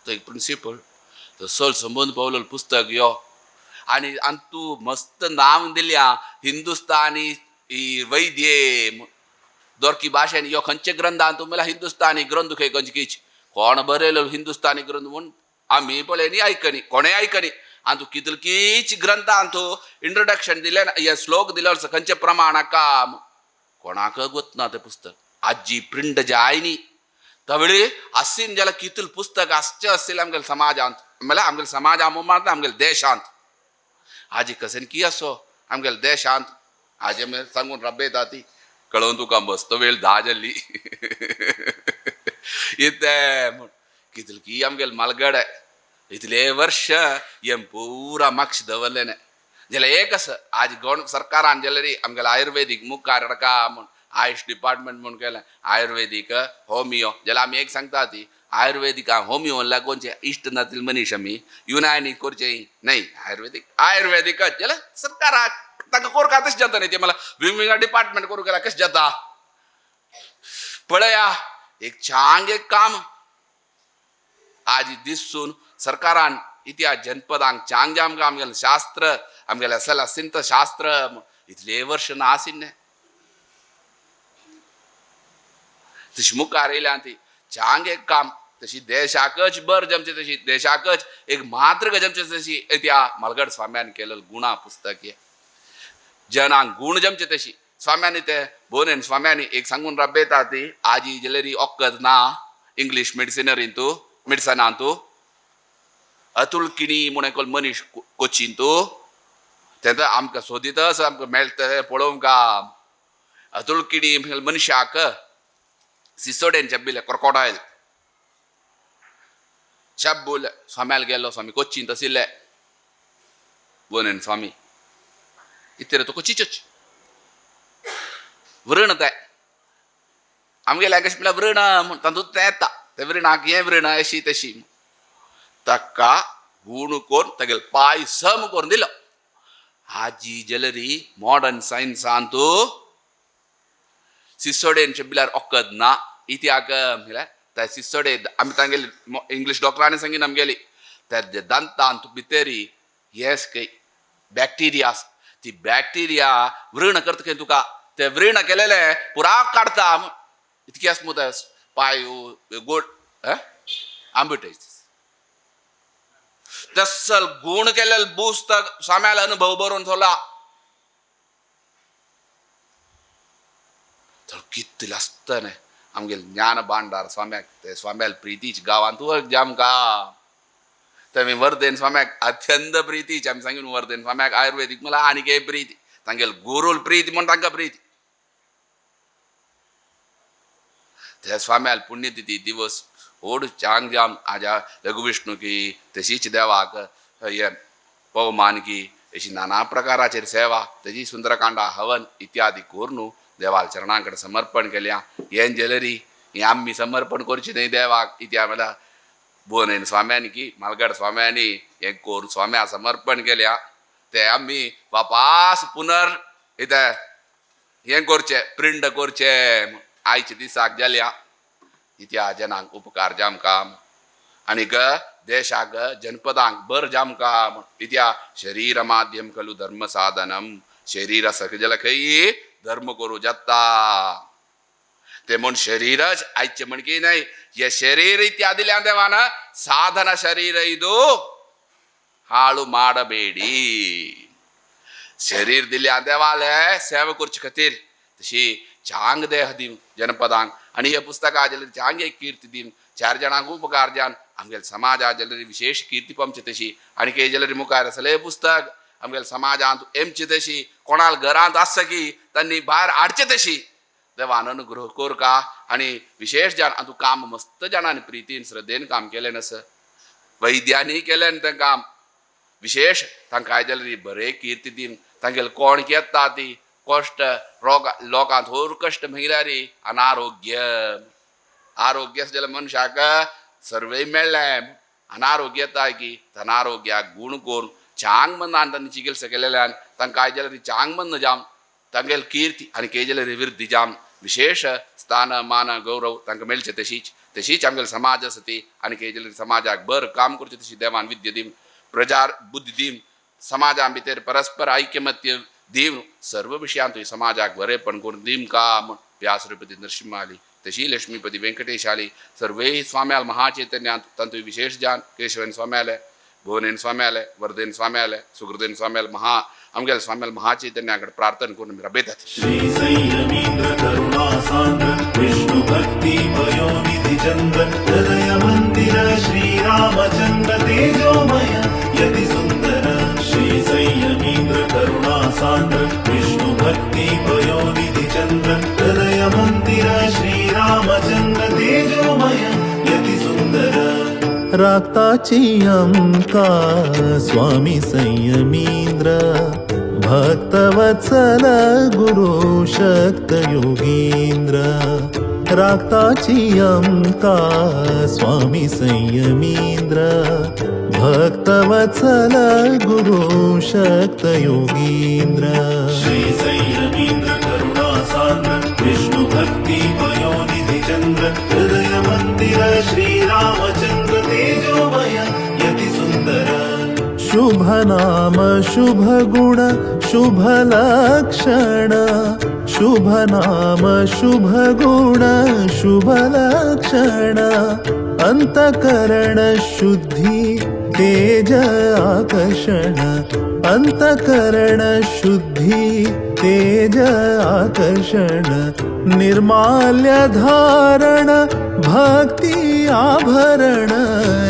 तो एक प्रिंसिपल तो सल संबंद पावलो पुस्तक यो. आनी अंतू मस्त नाम दिल्या हिंदुस्तानी वैद्ये दोरकी भाशेन यो खंयचे ग्रंथ अंतू म्हणल्यार हिंदुस्तानी ग्रंथ खंय खंयचीच कोण बरयलो हिंदुस्तानी ग्रंथ म्हूण आमी पळयनी आयकनी कोणें आयकनी. आनी तूं कितलकीच ग्रंथान तूं इंट्रोडक्शन दिलें हे श्लोक दिलो खंयचे प्रमाण काम कोणाक गोतना तें पुस्तक. आजी प्रिंट जाय न्ही तवळी आसीन जाल्यार कितल पुस्तक आसचें आसलें आमगेले समाजांत, म्हणल्यार आमगेले समाजा मात आमगेले देशांत. आजी कसेन की आसो आमगेले देशांत आजी सांगून रब्बेता ती कळोवन तुका मस्त वेळ 10 जाल्ली इतें म्हूण कितल की आमगेले मालगडे इतले वर्ष हें पुरा माक्ष दवरलें. जाल्यार एक आसा आज गोंय सरकारान जाल्यार आमगेले आयुर्वेदीक मुखार रका म्हूण आयुष डिपार्टमेंट म्हूण केलें आयुर्वेदीक होमियो. जाल्यार आमी एक सांगता ती आयुर्वेदीक होमियो लागोनचे इश्ट नातील मनीस आमी युनानी करचे न्हय आयुर्वेदीक आयुर्वेदीकच. जाल्यार सरकाराक तांकां कोरका तशें जाता न्ही ते मला वेगवेगळ्या डिपार्टमेंट करूंक गेल्यार कशें जाता. पळया एक चांग एक काम आज दिसून सरकारान इतिहास जनपदांक चांग जाम आमगेलें शास्त्र आमगेलें असल आसिन शास्त्र इतले वर्ष ना आसिन्ने तशी मुखार येयल्या ती चांग एक काम तशी देशाकच बर जमचे तशी देशाकच एक मात्र जमचे तशी त्या मालगड स्वाम्यान केलेलं गुणा पुस्तक हे जनांक गुण जमचे तशी स्वाम्यानी ते बोनेन स्वाम्यानी एक सांगून रब्बेता ती आजी जलेरी ओक्कद ना इंग्लीश मेडिसिनरीन तूं मेडिसनान तूं अतुल किणी म्हूण एकलो मनीस कोचीन तूं तें आमकां सोदीतच आमकां मेळटलें पळोवंक. अतुल किणी मनशाक सिसोडेन चब्बिले क्रोकोडायल चब्बुले स्वाम्याल गेलो स्वामी कोचीन तसिल्ले बोनेन स्वामी इतरे तो कोचीचोच वृण ते आमगेले कशें म्हणल्यार वृण म्हूण तातूंत तें येता ते वृणाक हें वृण अशी तशी ताका गूण करून तागेले पांय सम करून दिलो. आजी जलरी मॉडर्न सायन्सान तूं सिसोडेन चेबिल्यार ओकद ना इत्याक म्हणल्यार त्या सिसोडे आमी तांगेली इंग्लीश डॉक्टरांनी सांगीन आमगेली त्या दंतांत भितरी येस खंय बॅक्टिरियास ती बॅक्टिरिया वृण करता खंय तुका ते वृण केलेले पुरा काडता इतकी आसा मुगो पांय गोड आंबिटायसीस तसल गुण केलेले पुस्तक स्वाम्याला अनुभव बरोवन थोला तर कितले आसतना आमगेले ज्ञान भांडार स्वाम्याक ते स्वाम्याल प्रितीच गांवांत जाम का ते वर्धेन स्वाम्याक अत्यंत प्रितीच आमी सांगून वर्धेन स्वाम्याक आयुर्वेदीक मला आनी एक प्रिती तांगेले गुरूल प्रिती म्हूण तांकां प्रिती. त्या स्वाम्याल पुण्यतिथी दिवस व्हड चांग जाम आजा लघुविष्णू की तशीच देवाक हे पवमान की अशी नाना प्रकाराचेर सेवा तेजी सुंदरकांडा हवन इत्यादी करून देवाल चरणां कडेन समर्पण केल्या. हें ज्वेलरी हें आमी समर्पण करचें न्हय देवाक इत्या म्हणल्यार बोनेन स्वाम्यांनी की मालगड स्वाम्यांनी हें करून स्वाम्या समर्पण केल्या ते आमी वापास पुनर इतें हें करचें प्रिंट करचें आयच्या दिसाक जाल्या इत्या जनांक उपकार जामकां आनीक देशाक जनपदांक बर जामकां इत्या शरीर माध्यम खलु धर्म साधनम शरीर आसा जाल्यार खंय धर्म करूं जाता ते म्हूण शरीरच आयचें म्हण की न्हय हे शरीर इत्या दिल्या देवान साधन शरीर इदू हाಳು ಮಾಡಬೇಡಿ. शरीर दिल्या देवाले सेवा करचे खातीर तशी चांग देह दिवन जनपदांक आनी हे पुस्तकां जाल्यार चांग एक कीर्ती दिवन चार जाणांक उपकार जावन आमगेले समाजा जाल्यार विशेष कीर्ती पमचे तशी आनी के जाल्यार मुखार आसलें हें पुस्तक आमगेले समाजांत एमचे तशी कोणाल घरांत आसता की तांणी भायर हाडचें तशी देवान अनुग्रह कोरका आनी विशेष जाण आनी तूं काम मस्त जाणांनी प्रितीन श्रद्धेन काम केलें नास वैद्यांनी केलें तें काम विशेष तांकां जाल्यार बरें कीर्ती दिवन तांगेले कोण येता ती कश्ट रोग लोकांत होर कश्ट म्हणल्यार अनारोग्य आरोग्य आसा जाल्यार मनशाक सर्वय मेळ्ळें अनारोग्य येता की अनारोग्याक गूण करून चांग मनान तांणी चिकित्सा केलेल्यान तांकां जाल्यार चांग मन जाम तांगेले कीर्ती आनी के जाल्यार वृद्धी जाम विशेष स्थान मान गौरव तांकां मेळचें तशीच तशीच आमगेले समाज आसा ती आनी के जाल्यार समाजाक बरें काम करचें तशी देवान विद्या दिवन प्रजा बुद्धी दिवन समाजा भितर परस्पर ऐक्यमत्य दिवन सर्व विशयांत समाजाक बरेपण करून दिमका म्हूण व्यासरूपती नरसिंह आली, तशी लक्ष्मीपती वेंकटेश आली, सर्वय स्वाम्याल महाचैतन्यांत तांतूय विशेष जान केशवन स्वामी आले, भुवनेन स्वामी आले, वर्धेन स्वामी आले, सुकृतेन स्वामी आले, महा आमगेले स्वाम्याल महाचैतन्या कडेन प्रार्थना करून आमी राबयतात. श्री संयमीन्द्र करुणा सान्द्र विष्णु भक्ति पयोनिधि चन्द्र हृदय मन्दिर श्रीरामचन्द्र तेजोमय यति सुन्दर. श्री संयमीन्द्र करुणा सान्द्र विष्णु भक्ति पयोनिधि चन्द्र हृदय मन्दिर श्रीरामचन्द्र तेजोमय यति सुन्दर. रागताची अमका स्वामी संयमींद्र, भक्तवत्सल गुरु शक्त योगींद्र. रागताची अमका स्वामी संयमींद्र, भक्तवत्सल गुरु शक्त योगींद्र. श्री संयमीन्द्र करुणा सान्द्र विष्णु भक्ति पयोनिधि चन्द्र हृदय मन्दिर श्रीरामचन्द्र तेजोमय यति सुन्दर. शुभ नाम शुभ गुण शुभ लक्षण, शुभ नाम शुभ गुण शुभ लक्षण, अंतकरण शुद्धी तेज आकर्षण, अंतकरण शुद्धी तेज आकर्षण, निर्माल्य धारण भक्ती आभरण,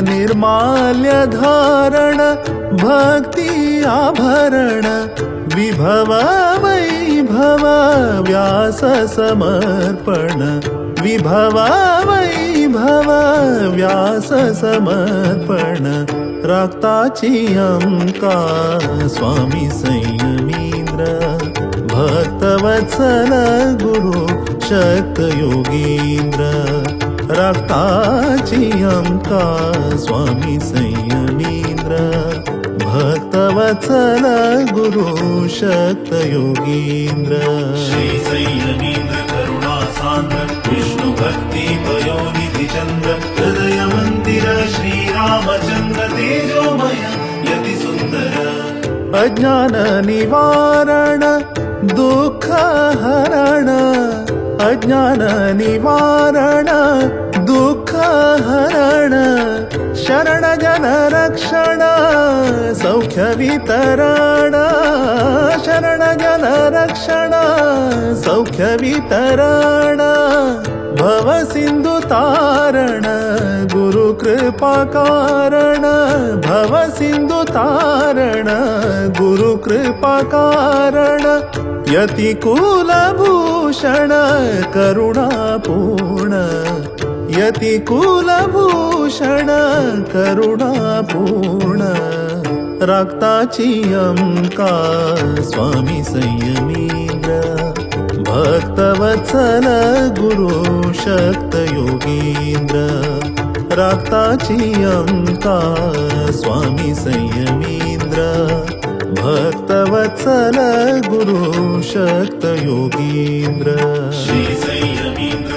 निर्माल्य धारण भक्ती आभरण, विभव वैभव व्यास समर्पण, विभव वैभव व्यास समर्पण. रागताची अमका स्वामी संयमींद्र, भक्तवत्सल गुरु शक्त योगींद्र. रागताची अमका स्वामी संयमींद्र, भक्तवत्सल गुरु शक्त योगींद्र. श्री संयमीन्द्र करुणा सान्द्र विष्णु भक्ति पयोनिधि चन्द्र हृदय मन्दिर श्रीरामचन्द्र तेजोमय यति सुन्दर. अज्ञान निवारण दुःख हरण, अज्ञान निवारण दुःख हरण, शरण जन रक्षण सौख्य वितरण, शरण जन रक्षण सौख्य वितरण, भव सिंधु तारण गुरु कृपा कारण, भव सिंधु तारण गुरु कृपा कारण, यति कुलभूषण करुणापूर्ण, यति कुलभूषण करुणापूर्ण. रागताची अमका स्वामी संयमींद्र, भक्तवत्सल गुरु शक्त योगींद्र. रागताची अमका स्वामी संयमींद्र, भक्तवत्सल गुरु शक्त योगींद्र. श्री संयमीन्द्र